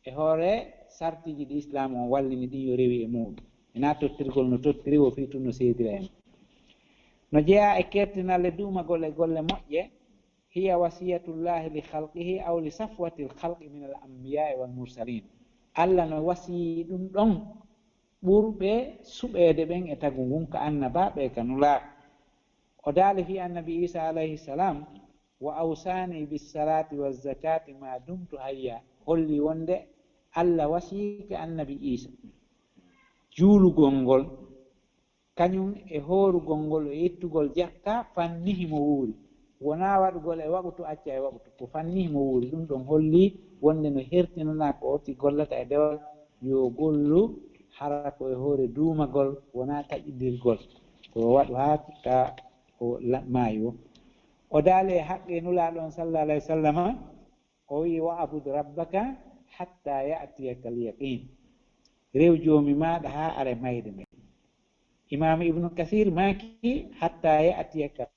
e hoore sartiiji ɗi Islaam on wallini ɗin yo rewi e muuɗum. E naa tottirgol no tottiri wo fii tun no seedira en. No jeyaa e kertinalle duumagol e golle moƴƴe, hiya wasiyatullahi li khalqihi aw li safwatil khalqi min al anbiya'i wal mursalin. Allah no wasiyii ɗum ɗon ɓurɓe suɓeede ɓen e tagu ngun ka annabaaɓe e ka nulaaɓe. O daali fii annabi Iisa alayhi salam, "Wa awsani bis salati wa zakati ma dumtu hayya." Holli wonde Allah wasiike annabi Iisa juulugol ngol, kañum e hoorugol ngol e ittugol jakka fanni himo wuuri. Wonaa waɗugol e waqtu, acca e waqtu, ko fanni himo wuuri. Ɗum ɗon holli wonde no hertinanaa ko o ti gollata e dewal, yo gollu hara ko e hoore duumagol, wonaa taƴindirgol. Ko o waɗu haa ka o la-, maayi wo. O daali e haqqe Nulaaɗo on sallallahu alayhi wa sallama, o wi'i, "Wa abud rabbaka hatta ya'tiyaka al-yaqin." Rew Joomi maaɗa haa are mayde nde. Imaamu Ibnu Kasiir maaki, "Hatta ya'tiyaka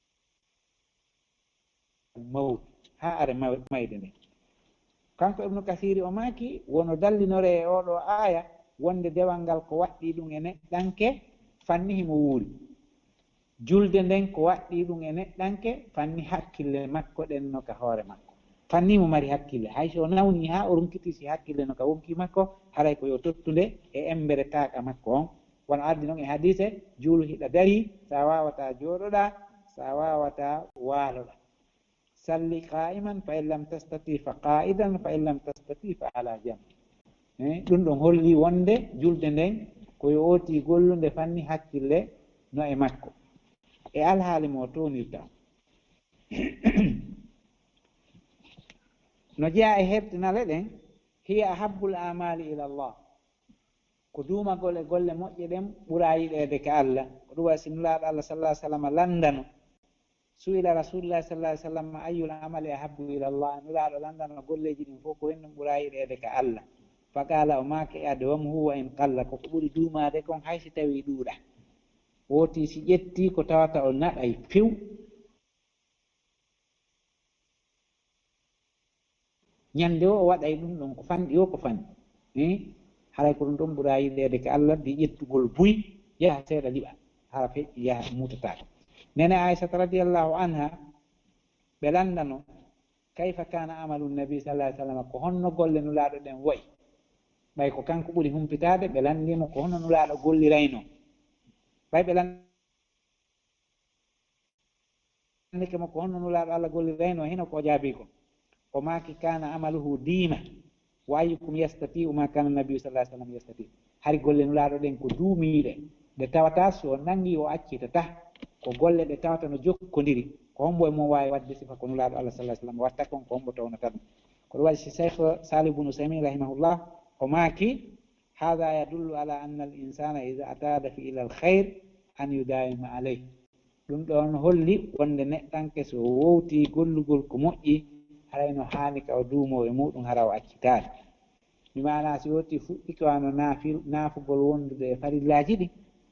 al-mawt," haa are maw-, mayde nde. Kanko Ibnu Kasiiri o maaki, wono dallinore e oo ɗoo aaya, wonde dewal ngal ko waɗɗii ɗum e neɗɗanke, fanni himo wuuri. Julde nden ko waɗɗii ɗum e neɗɗanke, fanni hakkille makko ɗen no ka hoore makko. Fanni mo mari hakkille, hay so o nawni haa o runkitii si hakkille no ka wonkii makko, haray ko yo tottunde e embere taaqa makko on. Wano ardi non e hadiise, juulu hiɗa darii, sa waawataa jooɗoɗaa, sa waawataa waaloɗaa. "Salli qa'iman fa in lam tastati fa qa'idan fa in lam tastati fa ala janb." Eh, ɗum ɗon holli wonde julde nden ko yo ooti gollunde fanni hakkille no e makko. E alhaali mo toonirta. No jeyaa e hertinale ɗen, "Hiya ahabbul amali ila Allah." Ko duumagol e golle moƴƴe ɗen ɓuraa yiɗeede ka Allah. Ko ɗum waɗi si Nulaaɗo Allah sallallahu alaihi wasallam lanndano, su'ila Rasulullah sallallahu alaihi wasallam, "Ayyul amali ahabbu ila Allah?" Nulaaɗo lanndano golleeji ɗin fof ko honɗum ɓuraa yiɗeede ka Allah. Fa qala, o maaki, "Adwamuhu wa in qalla." Ko ko ɓuri duumaade kon hay si tawii ɗuuɗaa. Wooti si ƴettii ko tawata o naɓay few. Ñande o, o waɗay ɗum ɗon ko fanɗi o, ko fanɗi. Eh? Haray ko ɗum ɗon ɓuraa yiɗeede ka Allah, di ƴettugol buy, yaha seeɗa liɓa, hara feƴƴi yaha muutataako. Nene Aysata radiyallahu anha, ɓe lanndano, "Kayfa kana amalu nabi sallallahu alaihi wasallam?" Ko honno golle Nulaaɗo ɗen wayi? Ɓay ko kanko ɓuri humpitaade, ɓe lanndii mo ko honno Nulaaɗo gollirayno. Ɓay ɓe lanndike mo ko honno Nulaaɗo Allah gollirayno, hino ko o jaabii kon. O maaki, "Kana amaluhu dima, wa ayyukum yastati'u ma kana nabiyyu sallallahu alaihi wasallam yastati." Hari golle Nulaaɗo ɗen ko duumiiɗe, ɗe tawata si o nanngii o accitata. Ko golle ɗe tawata no jokkondiri. Ko hombo e mon waawi waɗde sifa ko Nulaaɗo Allah sallallahu alaihi wasallam watta kon, ko hombo townata ɗum? Ko ɗum waɗi si Cheikh Salih ibn Uthaymin rahimahullah, o maaki, "Hadha yadullu ala anna al-insana idha atada fi ila al-khair an yudawima alayh." Ɗum ɗon holli wonde neɗɗanke so wowti gollugol ko moƴƴi, haray no haani ka o duumo e muɗum, hara o accitaade. Mi maana si woti fuɗɗike wano naafil-, naafugol wondude e farillaaji ɗi,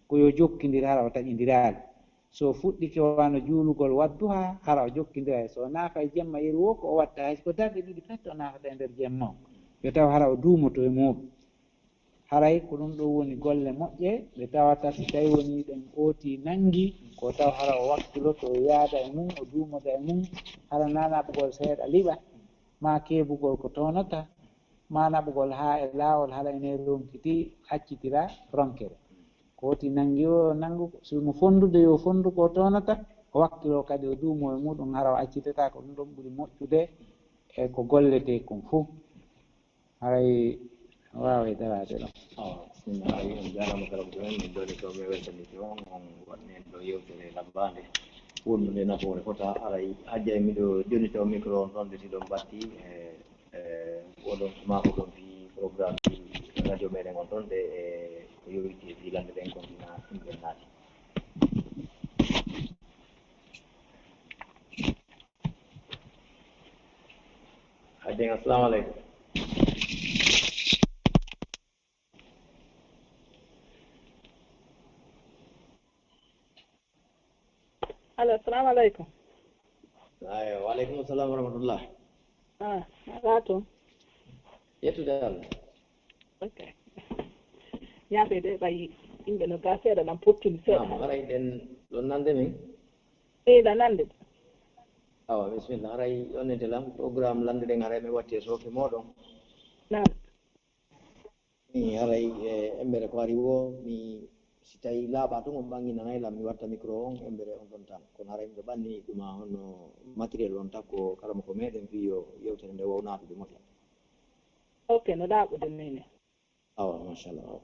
ko yo jokkindir hara o taƴindiraali. So fuɗɗike wano juulugol wadduha, hara o jokkindira. So naafa e jemma yeru wo ko o watta, hay so ko darɗe ɗiɗi pet o naafata e nder jemma on. ɓe tawa hara o duumoto e muuɗum. Haray ko ɗum ɗoo woni golle moƴƴe ɗe tawata si tawi wonii ɗen ootii nanngi, ko taw hara o wakkiloto, o yaada e mum, o duumoda e mum, hara naa naɓugol seeɗa liɓa, maa keebugol ko toonata, maa naɓugol haa e laawol hara ene ronkiti accitira ronkere. Ko woti nanngi o nanngu, si mo fonndude yo fonndu ko toonata, o wakkiloo kadi o duumoo e muuɗum, hara o accitataa. Ko ɗum ɗoon ɓuri moƴƴude e ko golletee kon fof. Haray waaway daraade ɗo. Awa, sinno haray on jaaraama kala ko jooni, min doni to mi weltanike on, on waɗni en ɗo yewtere labbaande, wonndude nafoore fota. Haray hajja e miɗo joni taw micro on ɗon de si ɗon batti, e, e, oɗon maako ɗon fii programme fii radio meɗen on ɗon de, e, ko yowiti e fii lande ɗen kon fii na ɗum ɗen naati. Hajja en, assalamu aleykum. Allo, assalamu aleykum. Ayo, wa aleykum assalam wa rahmatullah. Ah, alaa toon. Yettude Allah. Ok. Yaafe de, ɓay yimɓe no gaa seeɗa, lan pottuni seeɗa. Naam, haray ɗen ɗon nande min? Eyi, ɗa nande. Awa, bisimilla. Haray yonninte lan programme lande ɗen, haray mi watti e sooke mooɗon. Naam. Mi haray, e, embere ko ari wo, mi, si tawi laaɓa tun on ɓanginanay lan, mi watta micro on, embere on ɗon tan. Kono haray miɗo ɓanni ɗuma hono matériel on takko kala mo ko meɗen fii yo yewtere nde waw naatude moƴƴa. Ok, no laaɓude mene. Awa, machallah, awa.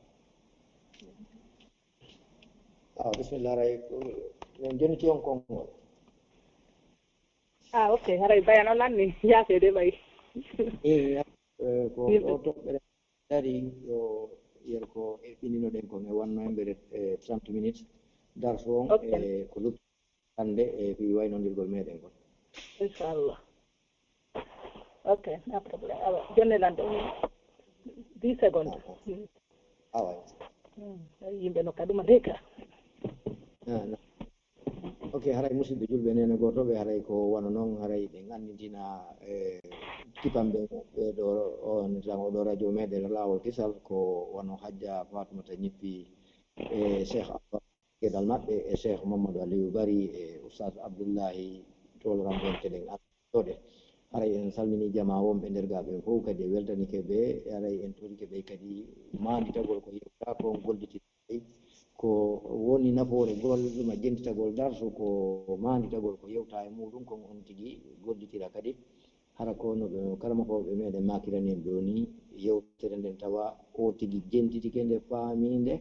Awa, bisimilla, haray, ko, min jonniti on konngol. Ah, ok, haray bayano lanni, yaafeede ɓay. Eyi, eh, ko ɗo toɓɓere dari, yo yer ko eɓɓininoɗen kon e wanno embere, eh, trente minutes. Darsu on, ok, e ko lutti hannde e fii waynondirgol meɗen kon. Inchallah. Ok, na problème. Awa, jonne lan ɗo. Dix secondes. Ah, ah. Awa. Hmm, ay, yimɓe no kaduma de ka. Ah, na. Ok, haray musidɓe julɓe nene gooto ɓe, haray ko wano non, haray ɓe nganndintina, eh, kipanɓe ɓe ɗo, on tan o ɗo radio meɗen Laawol Kisal, ko wano Hajja Faatumata Ñippi e Cheikh Abba. Geɗal maɓɓe e Cheikh Mamadou Aliou Bari e Oustaz Abdoullahi Tool Ramɓe en keɗen anndoɗe. Haray en salmini jamaa wonɓe nder gaa ɓen fof kadi e weltanike ɓe, e haray en torike ɓe kadi maanditagol ko yewta ko on gollitirta ɓe. Ko woni nafoore golluma jentitagol darsu ko maanditagol ko yewta e muɗum kon on tigi gollitira kadi. Hara ko no ɓe, karamokooɓe meɗen maakirani en ɗo ni, yewtere nden tawa o tigi jentitike nde, faami nde,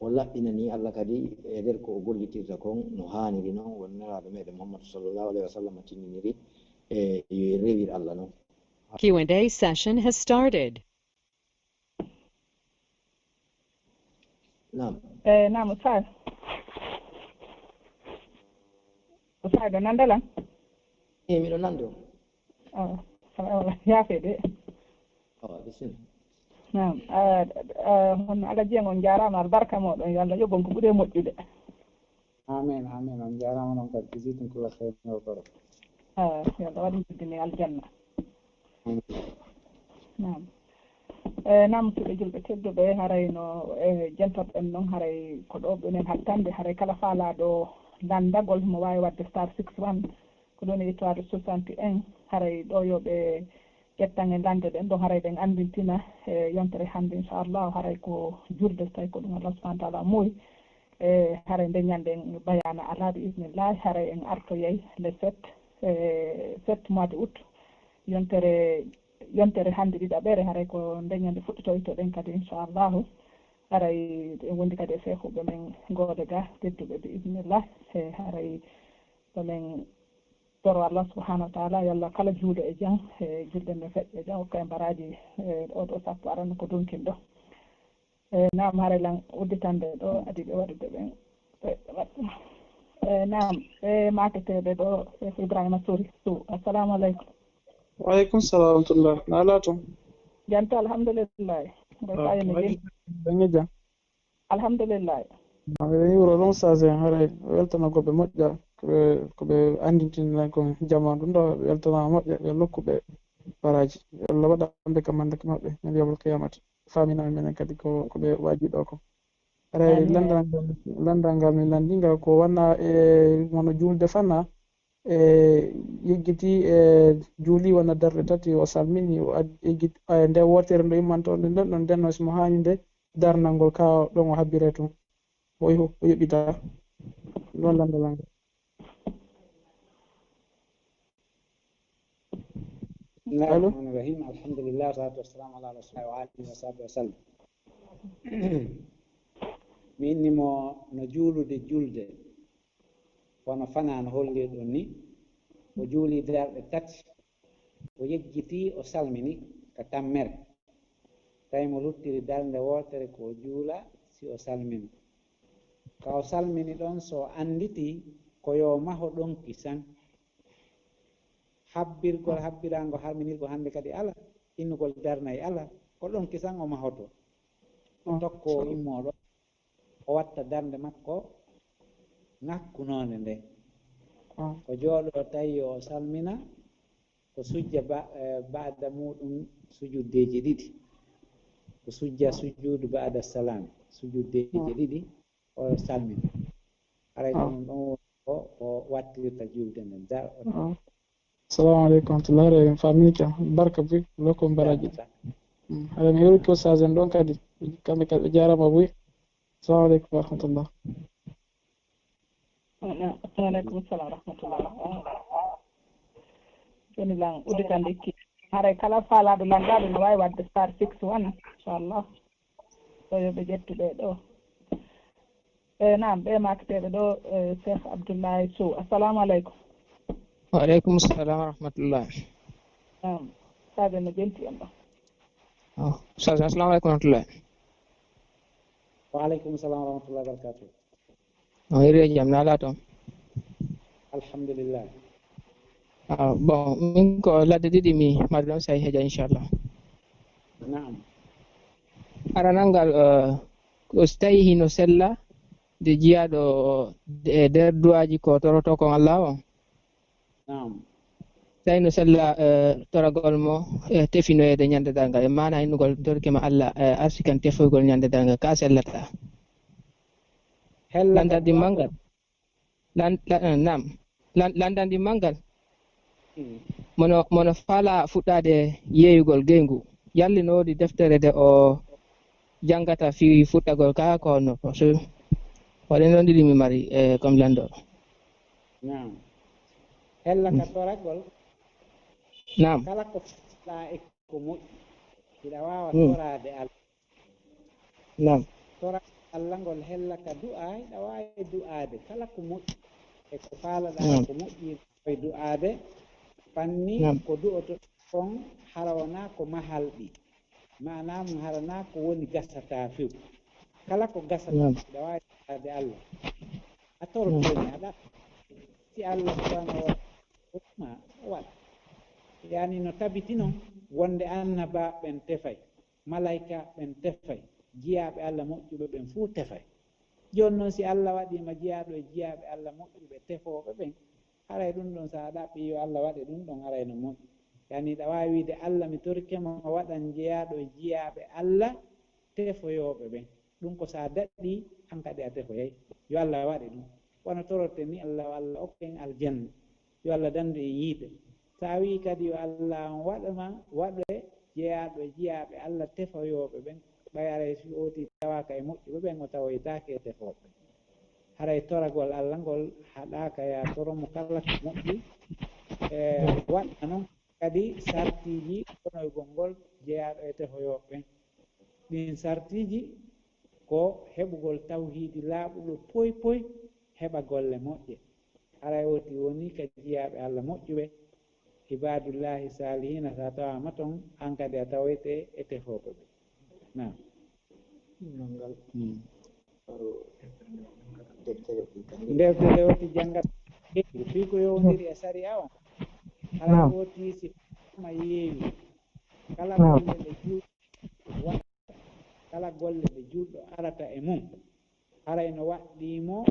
o laɓɓinani Allah kadi e nder ko o gollitirta kon no haaniri non, won Nelaaɗo meɗen Muhammadu sallallahu alaihi wa sallam tinniniri, e yo en rewir Allah non. Q and A session has started. Naam. Eh, naam, Oustaz. Oustaz, ɗo nande lan? Eh, miɗo nande on. Oh, oh, yaafe de. Oh, bisimilla. Naam. Ah, ah, hono Alhaji en, on jaaraama, albarka mooɗon, yo Allah yoɓ on ko ɓuri e moƴƴude. Amin, amin. On jaaraama non kadi, jisiitin kula xeynoo koro. Ah, yo Allah waɗ en teddini aljanna. Amin. Naam. Eh, naam, musidɓe julɓe tedduɓe, haray no, eh, jentorɗen non, haray ko ɗo ɓenen hattande, haray kala faalaaɗo lanndagol mo waawi waɗde star six one, ko ɗon e étoile soixante et un, haray ɗo yo ɓe ƴettan e lande ɗen ɗon, haray ɗen anndintina e yontere hannde, inchallah, haray ko julde, so tawi ko ɗum Allah subhanahu wa taala muuyi. E haray nde ñande en bayaana alaa, bi isnillahi, haray en artoyay le sept, e sept mois de août, yontere, yontere hannde ɗiɗaɓere, haray ko nde ñande fuɗɗitoytoɗen kadi, inchallahu. Haray en wondi kadi e seekhuɓe men Ngoode ga, tedduɓe, bi isnillah. E haray ko men toro Allah subhanahu wa taala, yo Allah kala juuɗo e jam, e julde nde feƴƴa e jam, hokka en baraaji, e oɗo sappo arano ko donkin ɗo. E naam, haray lan udditande ɗo, adi ɓe waɗude ɓen. E, e naam, e maaketeeɓe ɗo, Cheikh Ibrahima Sori Sow. Assalamu aleykum. Wa aleykum salam wa rahmatullah. Na ala toon? Jam tan, alhamdulillahi. Mboɗo fayini jam. Dañi jam. Alhamdulillahi. Eɗen yuuro ɗum, Saas en, haray weltanagol ɓe moƴƴa, ko ɓe, ko ɓe anndintini ɗen kon jamaa ɗum ɗo, weltanama moƴƴa, yo lokku ɓe Baraaji. Yo Allah waɗa ɓe kam annda ka maɓɓe, ñande yawmal qiyamata. Faamina menen kadi ko, ko ɓe waaji ɗo ko. Aray, amin. Landal ngal, landal ngal min landingal ko wona e wona juulde fana, e yeggiti, e juuli wona darɗe tati, o salmini, o ad-, yeggiti, e nde wootere nde immanto nde, nden ɗon, nden no simo haani nde darnal ngol ka ɗon o habbire tun. O yo-, o yoɓita. Ɗon landal ngal. Bismillahir Allo? Rahmanir Rahim. Alhamdulillah, salatu wassalamu ala Rasulillah wa alihi wa sahbihi wa sallam. Mi inni mo no juulude julde, kono fanaa no holliri ɗum ni. O juuli darɗe tati, o yejjiti, o salmini ka tammere. Tawi mo luttiri darnde wootere ko o juula, si o salmini. Ka o salmini ɗon, so o annditi ko yo maho ɗon kisan. Habbirgol, habbiraango, harminirgo hannde kadi ala, innugol darnay ala, ko ɗon kisan o mahoto. O tokko, o immoo ɗon, o watta darnde makko ŋakkunoonde nde. O jooɗo tawi o salmina, ko sujja ba-, eh, ba'da muuɗum sujuddeeji ɗiɗi. Ko sujja sujuudu ba'da salaam, sujuddeeji ɗiɗi, o salmina. Haray ko ɗum ɗon woni ko o wattirta julde nden. Dar-, o Assalamu aleykum wa rahmatullah. Haray en faamii ka. Barka buy, lokko baraaji. Jaaraama. Mm. Haray mi yeru ko sazen ɗon kadi. Kamɓe kadi ɓe jaaraama buy. Assalamu aleykum wa rahmatullah. Wa aleykum salam wa rahmatullah. Joni lan udditan lekki. Haray kala faalaaɗo lanndaaɗo no waawi waɗde star six one, inchallah. So yo ɓe ƴettu ɓe ɗo. E, naam, ɓe makteɓe ɗo, e, Cheikh Abdoulaye Sow. Assalamu aleykum. Wa aleykum salam wa rahmatullah. Naam, Sadio no jenti en ɗo. Oh, Sadio, assalamu aleykum wa rahmatullah. Wa aleykum salam wa rahmatullah wa barakatuh. On hiiri e jam, no alaa toon? Alhamdulillah. Ah, bon, min ko ladde ɗiɗi mi mari ɗon, so a heja, inchallah. Naam. Aranal ngal, eh, ko so tawi hino sella nde jiyaaɗo e nder du'aaji ko torotoo kon Allah on? Naam. Tawi no sella, eh, toragol mo, eh, tefinoyeede ñande darngal, e maana innugol torike ma Allah, eh, arsikan tefoygol ñande darngal, ka sellata. Hella ka landal dimmal ngal. Lan-, la-, eh, naam. Lan-, landal dimmal ngal. Hmm. Mono, mono faala fuɗɗaade yeeyugol geyngu. Yalli no woodi deftere nde o janngata fii fuɗɗagol ka ko honno ko. So, waɗi noon ɗiɗi mi mari, eh, comme lanndooɗo. Naam. Hella ka toragol. Naam. Kala ko faala e ko moƴƴi. Hiɗa waawa toraade Allah. Naam. Toraade Allah ngol hella ka du'aa, hiɗa waawi du'aade. Kala ko moƴƴi e ko faalaɗaa e ko moƴƴi, hiɗa waawi du'aade. Fanni ko du'oto kon hara wonaa ko mahalɗi. Maanaa mum hara naa ko woni gasataa few. Kala ko gasataa, hiɗa waawi du'aade Allah. A toroto ni, a ɗaɓɓi. Si Allah subhanahu wa ta'ala ma o waɗa. Yani no tabiti non wonde annabaaɓe ɓen tefay, malaykaaɓe ɓen tefay, jiyaaɓe Allah moƴƴuɓe ɓen fuu tefay. Jooni non si Allah waɗii ma jiyaaɗo e jiyaaɓe Allah moƴƴuɓe tefooɓe ɓen, haray ɗum ɗon, so a ɗaɓɓii yo Allah waɗe ɗum ɗon, haray no moƴƴi. Yani hiɗa waawi wiide, Allah, mi torike ma, waɗan jeyaaɗo e jiyaaɓe Allah tefoyooɓe ɓen. Ɗum ko so a daɗii, han kadi a tefoyay. Yo Allah waɗe ɗum. Wano toroɗen ni Allah, yo Allah okku en aljanna. Yo Allah dandu en yiite. So a wi'i kadi yo Allah on waɗu ma, waɗe jeyaaɗo e jiyaaɓe Allah tefoyooɓe ɓen, ɓay haray si o wootii tawaaka e moƴƴuɓe ɓen, o tawoytaake e tefooɓe. Haray toragol Allah ngol haɗaaka, yaa toro mo kala ko moƴƴi. E, waɗa non kadi sartiiji konoygol ngol jeyaaɗo e tefoyooɓe ɓen. Ɗin sartiiji ko heɓugol tawhiidi laaɓuɗo poy poy, heɓa golle moƴƴe. Haray woti woni ka jiyaaɓe Allah moƴƴuɓe, ibaadullaahi saalihiina, so a tawaama ton, an kadi a tawoyte e tefooɓe ɓe. Naam. Ngal. Hmm. Deftere ɗin kadi. Deftere woti janngat fii ko yowondiri e sariya on. Haray woti si ma yeewi. Kala golle ɗe juul-, wa-, kala golle ɗe juulɗo arata e mum, haray no waɗɗii mo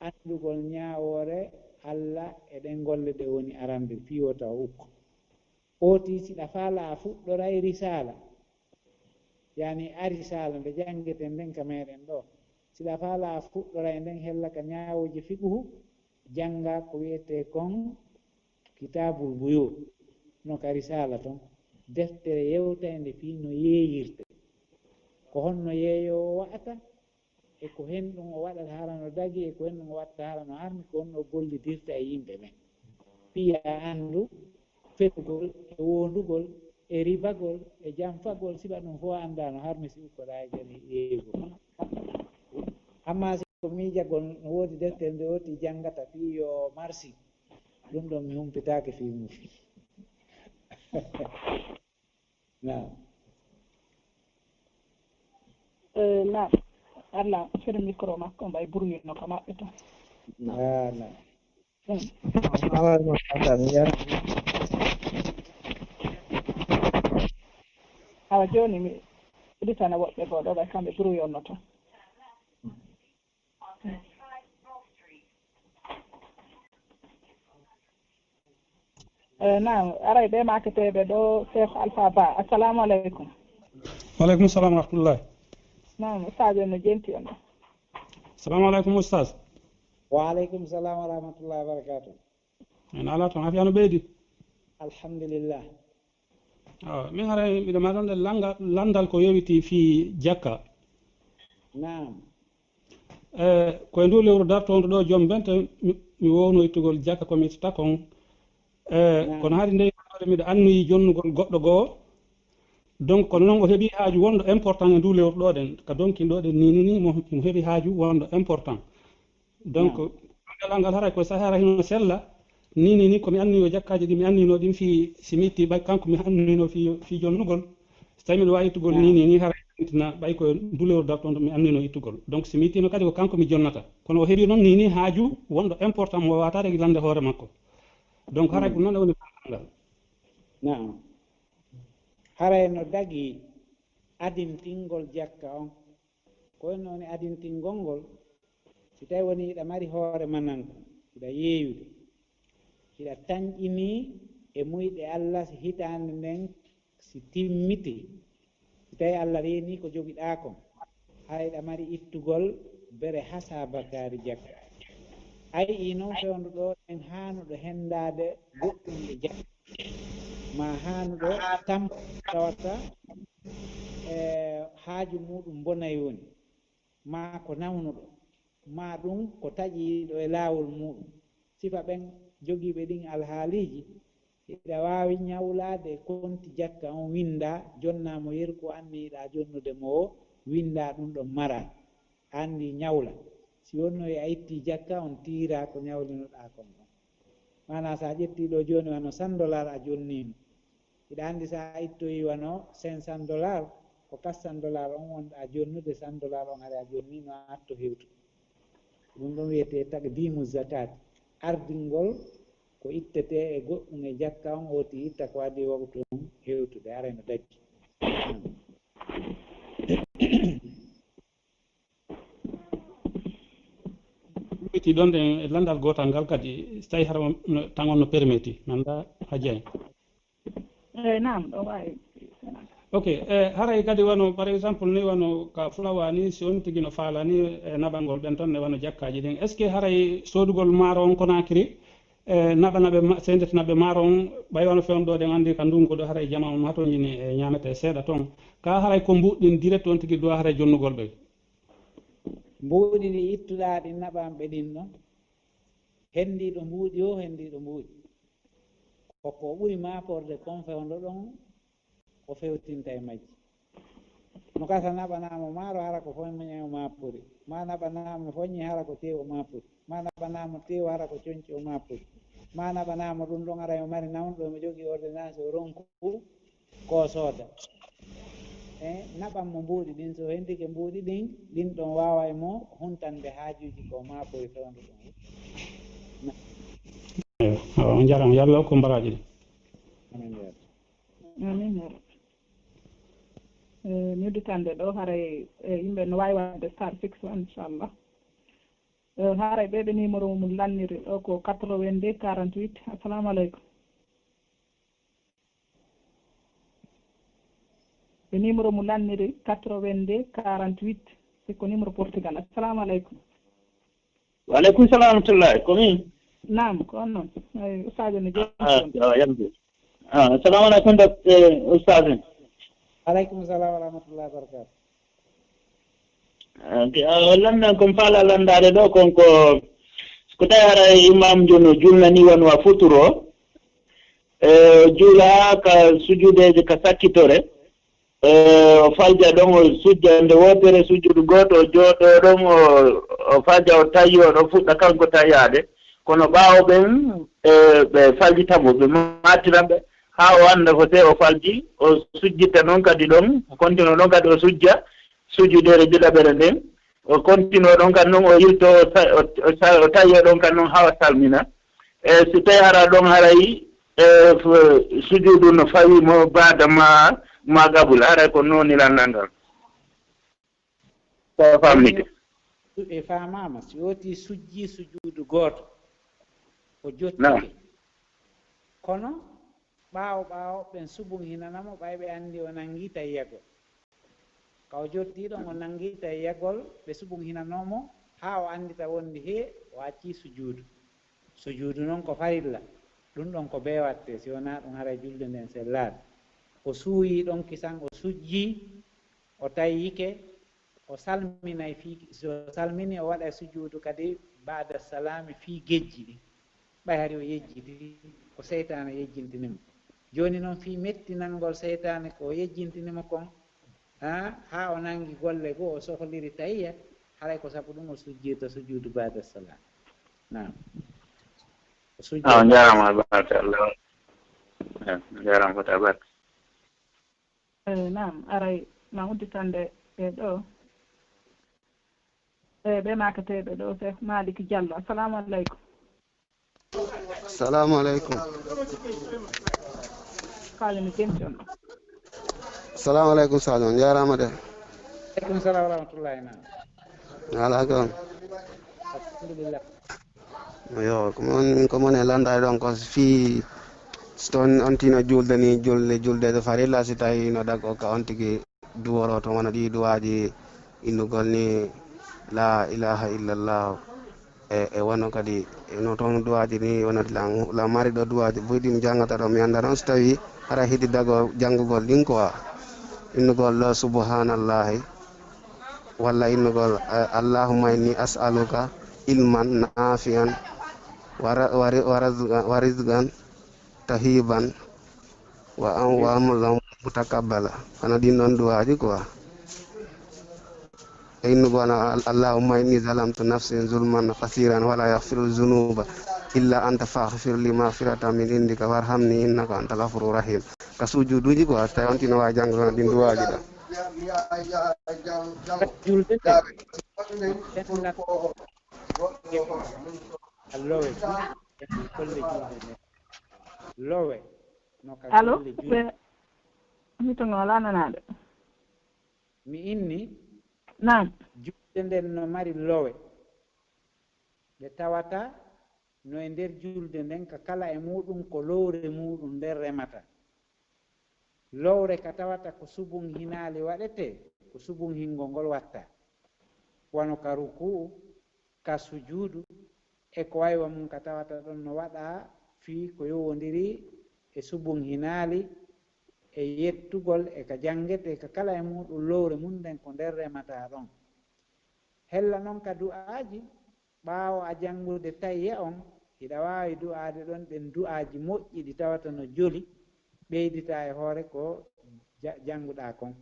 anndugol ñaawoore Alla e ɗen golle ɗe woni arande, fii wota o ukko. Ooti, siɗa faala a fuɗɗoray risaala, yani a risaala nde janngeten nden ka meɗen ɗo, siɗa faala a fuɗɗoray nden hella ka ñaawooji fiqhu, jannga ko wi'etee kon Kitaabul Buyuu, no ka risaala ton, deftere yewtaynde fii no yeeyirtee, ko honno yeeyoowo wa'ata, e ko hen ɗum o waɗata hara no dagi, e ko hen ɗum o waɗata hara no harmi, ko honno o gollidirta e yimɓe ɓen. Fii a anndu fetugol e wondugol e ribagol e janfagol, siɓa ɗum fof a anndaa no harmi si ukkoɗaa e jani yeeyugol. Ammaa si ko miijagol, no woodi deftere nde woti janngata fii yo marsi, ɗum ɗon mi humpitaake fii mum. Naam. Eh, naam. Allah, fere micro makko, mbay bruit no ka maɓɓe to. Ah, naam. Mm. Alaa, no, alaa, mi yara. Awa jooni mi uditana woɓɓe goo ɗo, ɓay kamɓe bruit on no to. Eh, naam, aray ɓe maaketeeɓe ɗo, Cheikh Alpha Ba. Assalamu aleykum. Wa aleykum salam wa rahmatullahi. Naam, ustaz en no jenti on ɗo. Salamu aleykum, ustaz. Wa aleykum salam wa rahmatullahi wa barakatuh. En alaa toon, afiya no ɓeydi? Alhamdulillah. Awa, min haray miɗo ma ɗon langa, landal ko yowiti fii jakka. Naam. Eh, ko e ndu lewru dartoondu ɗo joom bente mi, mi wowno ittugol jakka ko mi ittata kon. Eh, Naam. Kono hari nde miɗo annoyi jonnugol goɗɗo goo. Donc, kono noon o heɓi haaju wonɗo important e ndu lewru ɗo ɗen. Ka donkin ɗo ɗen ni, ni, ni, mo, mo heɓi haaju wonɗo important. Donc, Naam. Ngal, ngal haray ko sahara hino sella. Ni, ni, ni, ko mi anniyo jakkaaji ɗi mi annino ɗin fii, si mi itti ɓay kanko mi annino fii, fii jonnugol. So tawi miɗo waawi ittugol ni, ni, ni, haray tina ɓay ko ndu lewru dartoondu mi annino ittugol. Donc, si mi ittiima kadi ko kanko mi jonnata. Kono o heɓi noon ni, ni, haaju wonɗo important mo waawata reglande hoore makko. Donc, haray ko noon e woni ngal. Naam. Haray no dagi adintingol jakka on. Ko honno woni adintingol ngol? Si tawi woni hiɗa mari hoore mananko, hiɗa yeeyude, hiɗa tanƴinii e muyɗe Alla si hitaande nden si timmitii, si tawi Alla reenii ko jogiɗaa kon, haray hiɗa mari ittugol bere hasabakaari jakka. A yi'ii non fewndo ɗo en haanuɗo henndaade goɗɗum e jakka, maa haanuɗo tampude tawata, e, haaju muuɗum bonay woni, maa ko nawnuɗo, maa ɗum ko taƴiiɗo e laawol muuɗum. Sifa ɓen jogiiɓe ɗin alhaaliiji, hiɗa waawi ñawlaade konti jakka on, winndaa, jonnaa mo yeru ko anniyiɗaa jonnude mo o, winndaa ɗum ɗon maraa. A anndii ñawla. Si wonno a ittii jakka on, tiiraa ko ñawlinoɗaa kon ɗon. Maanaa, so a ƴettii ɗoo jooni wano cent dollars a jonniino, hiɗa anndi so a ittoyii wano cinq cents dollars, ko quatre cents dollars on wonɗaa jonnude, cent dollars on hari a jonniino, a atto hewtude. Ɗum ɗon wiyetee taqdimu zakat, ardingol ko ittetee e goɗɗum e jakka on, ooti itta ko adii waktu on hewtude, haray no daggi. Witi ɗon ɗen e landal gootal ngal kadi, so tawi hara on no, tan on no permeti, mi anndaa Hajji en. Eey, naam, ɗo waawi. Ok, e haray kadi wano, par exemple, ni wano ka fulawa ni, si on tigi no faalani e naɓangol ɓen ton ne wano jakkaaji ɗin. Est-ce que haray soodugol maaro on Conakry, e naɓa naɓe ma-, sendete naɓe maaro on, ɓay wano fewndo ɗo ɗen anndi ka ndungu ɗo haray jama on hatoñini e ñaamete seeɗa ton. Ka haray ko mbuuɗi ɗin direct on tigi duwa haray jonnugol ɓe. Mbuuɗi ɗi ittuɗaa ɗin naɓanɓe ɗin ɗon, henndiiɗo mbuuɗi o, henndiiɗo mbuuɗi. Ko ko ɓuri maaporde kon fewndo ɗon, o fewtinta e majji. No gasa naɓanaama maaro hara ko foññe o maapori, maa naɓanaama foññe hara ko tew o maapori, maa naɓanaama tew hara ko coñci o maapori, maa naɓanaama ɗum ɗon hara o mari nawnuɗo mo jogii ordonnance o ronku ko o sooda. E naɓan mo mbuuɗi ɗin, so o henndike mbuuɗi ɗin, ɗin ɗon waaway mo huntande haajuuji ko o maapori fewndo ɗon. Eyo, awa, on njaaraama. Yo Allah hokku baraaji ɗi. Amin, ya Rabbi. Amin, ya Rabbi. Eh, mi udditande ɗo, haray, eh, yimɓe no waawi waɗde star six o, inchallah. Eh, haray ɓe, ɓe numéro mum lanniri ɗo ko quatre-vingt-deux quarante-huit. Assalamu aleykum. E numéro mo lanniri, quatre-vingt-deux quarante-huit. C'est ko numéro Portugal. Assalamu alaikum. Wa alaikum salam wa rahmatullah. Ko min? Naam, ko on noon. Ay, ustaajo ne jooɗi Ah, toon. Yo yamde. Ah, assalamu alaikum, dok-, eh, ustaajo. Alaikum salam wa rahmatullahi wa barakatuh. Ah, ok, ah, o lannan kon faala landaade ɗo kon ko, ko tawi hara imam jono julnani won wa futuro. Eh, juula ka sujudeeje ka sakkitore. Eh, o falja ɗon, o sujja nde wootere, sujudu gooto, o jooɗo ɗon, o, o falja, o tawi, o ɗon fuɗɗa kanko tayaade. Kono ɓaawo ɓen, eh, ɓe faljita mo, ɓe maatiran ɓe, haa o annda ko sey o falji, o sujjita noon kadi ɗon, o kontino ɗon kadi o sujja, sujudere ɗiɗaɓere nden, o kontino ɗon kadi noon, o yilto, o sa-, o, o sa-, o tawi o ɗon kadi noon haa o salmina. E si tawi hara ɗon haray, e, f-, sujudu no fawi mo baada ma, ma qabul, haray ko noon ni lanndal ngal. So famnike. E faamaama, si woti sujji sujudu gooto, o Naam. jottike. Kono ɓaawo ɓaawo ɓen subun hinana mo, ɓay ɓe anndi o nangi tayyagol. Ka o jottii ɗon, o nangi tayyagol, ɓe subun hinanoo mo, haa o anndita wondi hee, o accii sujuudu. Sujuudu non ko farilla, ɗum ɗon ko bee watte, si wonaa ɗum haray julde nden sellaali. O suuyi ɗon kisan, o sujji, o tayyike, o salminay fii, so salmini, o waɗay sujuudu kadi baada salaami fii gejji ɗin. Ɓay hari o yejjiti, ko seytaane yejjintini mo. Jooni non fii mettinangol seytaane ko o yejjintini mo kon, haa, haa o nangi golle goo, o sohliri tayya, haray ko sabu ɗum o sujjirta sujuudu baada salaam. Naam. O sujjirta Ah, on njaaraama, barka Allah. Eh, on njaaraama, fota barka. Eh, naam, aray, ma udditande ɓe ɗo. Eh, ɓe makateeɓe ɗo, Seeku Maaliki Jallo. Assalamu aleykum. Salamu aleykum. Kaali mi jenti on. Salamu aleykum, Sadio. On njaaraama de. Aleykum salam wa rahmatullahi. Naam. Alaa ko on. Alhamdulillah. Yo, ko mon, ko mon e landaade ɗon ko fii so toon on tino julde ni, julde, julde ɗo farilla, si tawi no dagoo ka on tigi duworo toon, wano ɗi duwaaji innugol ni, "La ilaha illallah." E, e wano kadi, e no toon duwaaji ni, wano la, la mari ɗo duwaaji buy ɗi mi janngata ɗo, mi annda noon so tawi hara hidi dagoo janngugol ɗin quoi. Innugol ɗo, "Subhanallahi." Walla innugol, eh, "Allahumma inni as'aluka ilman nafi'an wa ra-, wa ri-, wa razqan, wa rizqan tayyiban wa am-, wa amalan mutaqabbala." Hana ɗin ɗon duwaaji quoi. E innugol, "Al-, Allahumma inni zalamtu nafsi zulman kasiran wa la yaghfiru zunuba illa anta faghfir li maghfiratan min indika warhamni innaka antal ghafurur rahim." Ka sujuduuji quoi, so tawi on tino waawi janngude ɗin duwaaji ɗo. Julde nde, sennda lowe, kolle julde nde. Lowe, no ka Allo? Kolle julde. Ɓe, mi to ngol a nanaade. Mi inni, Naam. Julde nden no mari lowe. Ɗe tawata no e nder julde nden, ka kala e muuɗum ko lowre muuɗum nden remata. Lowre ka tawata ko subun hinaali waɗetee, ko subun hingol ngol watta. Wano ka ruku'u, ka sujuudu, e ko waywa mum ka tawata ɗon no waɗa fii ko yowondiri e subun hinaali, e yettugol, e ka janngetee, ka kala e muuɗum lowre mum nden ko nder remataa ɗon. Hella non ka du'aaji, ɓaawo a janngude tayya on, hiɗa waawi du'aade ɗon ɗen du'aaji moƴƴi ɗi tawata no joli, ɓeyditaa e hoore ko ja-, jannguɗaa kon.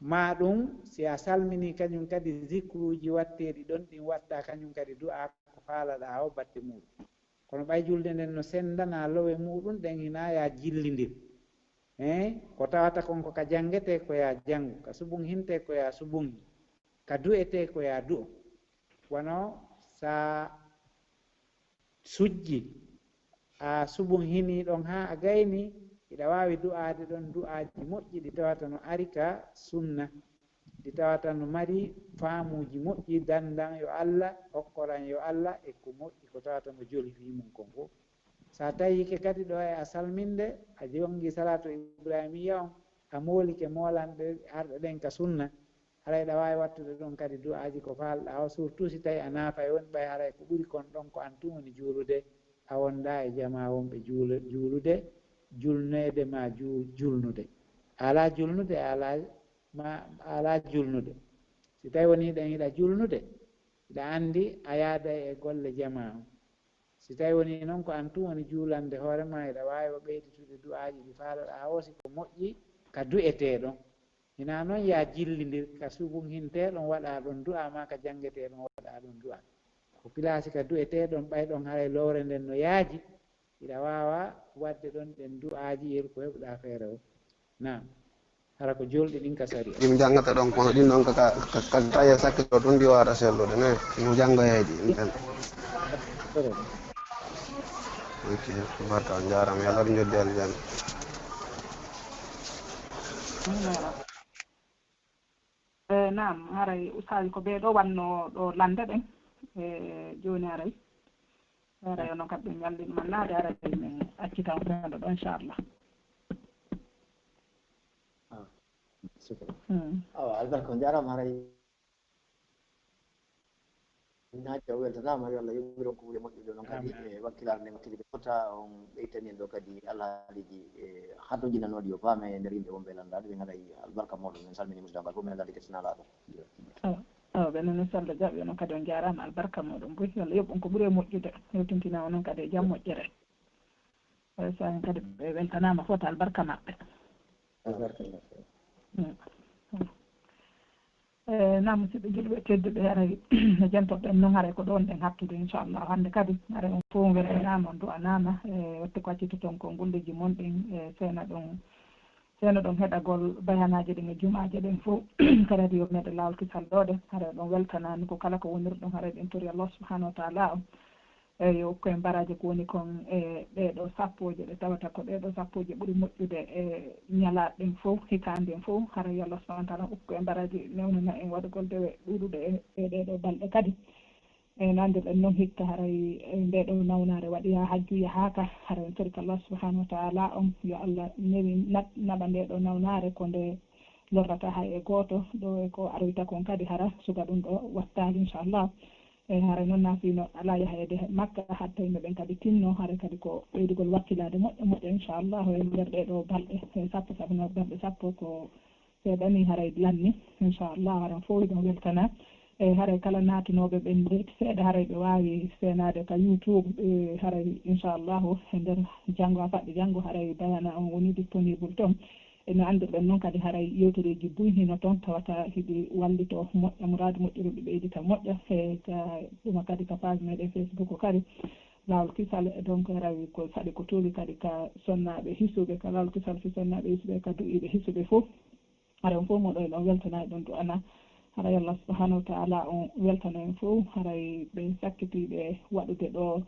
Maa ɗum, si a salminii kañum kadi, zikruuji watteeɗi ɗon ɗin wattaa kañum kadi du'aa ko faalaɗaa o batte muuɗum. Kono ɓay julde nden no senndanaa lowe muuɗum ɗen, hinaa yaa jillindir. Eey, ko tawata kon ko ka janngetee ko yaa janngu, ka subunhintee ko yaa subunhi, ka du'etee ko yaa du'o. Wano sa sujji, a subunhinii ɗon haa a gaynii, hiɗa waawi du'aade ɗon du'aaji moƴƴi ɗi tawata no ari ka sunna, ɗi tawata no mari faamuuji moƴƴi, dandan yo Alla, okkoran yo Alla, e ko moƴƴi ko tawata no joli fii mum kon fof. Sa tawike kadi ɗo e a salminde, a jonngi salaatu Ibrahimiyya on, a moolike moolanɗe arɗe ɗen ka sunna, haray ɗa waawi wattude ɗon kadi du'aaji ko faalɗaa o, surtout si tawii a naafay woni ɓay haray ko ɓuri kon ɗon ko an tun woni juulude, a wondaa e jamaa wonɓe juulu-, juulude, julneede ma juu-, julnude. A alaa julnude, a alaa ma, a alaa julnude. Si tawii wonii ɗen hiɗa julnude, hiɗa anndi a yaaday e golle jamaa on. Si tawii wonii non ko an tun woni juulande hoore maa, hiɗa waawi o ɓeyditude du'aaji ɗi faalaɗaa o, si ko moƴƴi ka du'etee ɗon. Hinaa non yaa jillindir ka sugunhintee ɗon waɗaa ɗon du'aa maa ka janngetee ɗon waɗaa ɗon du'aa. Ko pilaasi ka du'etee ɗon ɓay ɗon haray lowre nden no yaaji, hiɗa waawa waɗde ɗon ɗen du'aaji yeru ko heɓuɗaa feere o. Naam. Hara ko julɗi ɗin ka sariya. Ɗi mi janngata ɗon kono ɗin ɗon ka, ka, ka, ka taye sakkito ɗum ɗi waata sellude ne. Ɗi mi janngoyay ɗi ɗin ɗon. Ok, barka on jaaraama. Yo Allah njoddi aljanna. Eh, naam, haray ustaaji ko ɓee ɗoo wannoo ɗoo lande ɗen. Eh, jooni haray. Haray onon kadi ɓe ñalli ɗum annaade, haray min accitan fewndo ɗoo, inchallah. Ah, super. Hmm. Awa, albarka, on jaaraama, haray. Minaaji o weltanaama, yo Allah yoɓiron ko ɓuri moƴƴude, noon kadi. Amin. E wakkilaare nde wakkilde fota, on ɓeytani en ɗo kadi alhaaliiji, e, hatojinanooɗi yo faame e nder yimɓe wonɓe e lanndaade, ɓe ngaɗa e albarka mooɗon. Min salmini musidɗo ngal fof, min lanndaade Kestinaa laaɗo. Awa, awa, ɓe nani Sallah Jaɓi, onon kadi on jaaraama, albarka mooɗon buy. Yo Allah yoɓ on ko ɓuri e moƴƴude, hewtintina onon kadi e jam moƴƴere. Eyi, so en kadi ɓe weltanaama fota albarka maɓɓe. Albarka maɓɓe. Mm. Eh, naam, musidɓe julɓe tedduɓe, haray no jantoɗen noon, haray ko ɗoon ɗen hattude, inchallah. Hannde kadi, haray on fof weltanaama, on du'anaama, e waɗde ko accitoton ko golleeji mon ɗin, e seena ɗon, seena ɗon heɗagol bayanaaji ɗin e jumaaje ɗen fof, ka radio meɗen Laawol Kisal ɗo ɗen, haray ɗon weltanaani ko kala ko wonirɗon, haray ɗen tori Allah subhanahu wa taala on. Eyi, yo okku en baraaji ko woni kon e ɗee ɗoo sappooje ɗe tawata ko ɗee ɗoo sappooje ɓuri moƴƴude e ñalaaɗe ɗen fof, hitaande en fof. Hara yo Allah subhanahu wa taala okku en baraaji, newnana en waɗugol dewe ɗuuɗuɗe e, e ɗee ɗoo balɗe kadi. E nandirɗen noon hikka haray e ndee ɗoo nawnaare waɗi haa hajju yahaaka, hara en torike Allah subhanahu wa taala on, yo Allah newi na-, naɓa ndee ɗoo nawnaare ko nde lorrata hay e gooto, ɗo e ko aroyta kon kadi hara suga ɗum ɗo wattaali, inchallah. E hara noon naafino alaa yaheede Makka, hatta yimɓe ɓen kadi tinno, hara kadi ko ɓeydugol wakkilaade moƴƴo moƴƴo, inchallah, e nder ɗee ɗoo balɗe, e sappo, sabu no balɗe sappo ko seeɗa ni haray lanni, inchallah, hara fof ɗon weltana. E haray kala naatunooɓe ɓen leydi seeɗa, haray ɓe waawi seenaade ka YouTube, e haray, inchallahu, e nder janngo, a faɗɗi janngo, haray bayana on woni disponible toon. E no anndirɗen noon kadi, haray yewtereeji buy hino toon, tawata hiɗi wallitoo moƴƴa, muraadu moƴƴude ɗi ɓeydita moƴƴa. E ka ɗuma kadi ka page meɗen Facebook kadi, Laawol Kisal. E donc, haray ko saɗi ko tuugi kadi ka sonnaaɓe hisuɓe, ka Laawol Kisal fi sonnaaɓe hisuɓe, ka du'iiɓe hisuɓe fof. Haray on fof mo ɗo e ɗon weltanaa e ɗon du'anaa. Haray Allah subhanahu wa taala on weltana en fof. Haray ɓe sakkitiiɓe waɗude ɗo,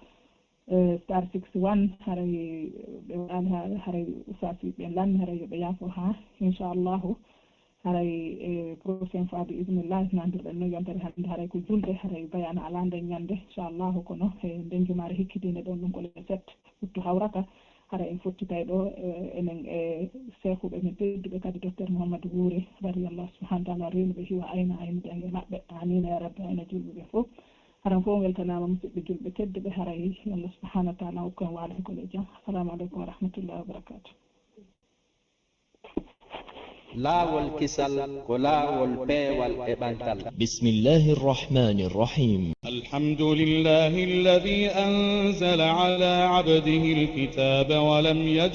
eh, star six one, haray ɓe waɗaali haa, haray ustaas ɓe lanni, haray yo ɓe yaafo haa, inchallahu. Haray, eh, prochaine fois, bi iznillah, nandirɗen no yontere hannde, haray ko julde, haray bayana alaa nden ñande, inchallahu, kono, eh, nden jumaare hikkitiinde ɗon, ɗum ko le sept août hawrata, hara en fottitay ɗo, eh, enen e seehuɓe men tedduɓe kadi, docteur Mouhamadou Wouré, radiyallahu subhanahu wa taala, rewnuɓe hiwa ayna aynude e maɓɓe. Amina ya rabbi, ayna julɓe ɓe fof. Haran fof weltanaama, musidɓe julɓe tedduɓe, haray yo Allah subhanahu wa taala hokku en waalugol e jam. Assalamu aleykum wa rahmatullahi wa barakatuh. Laawol kisal ko laawol peewal e ɓantal. بسم الله الرحمن الرحيم. الحمد لله الذي أنزل على عبده الكتاب ولم يجعل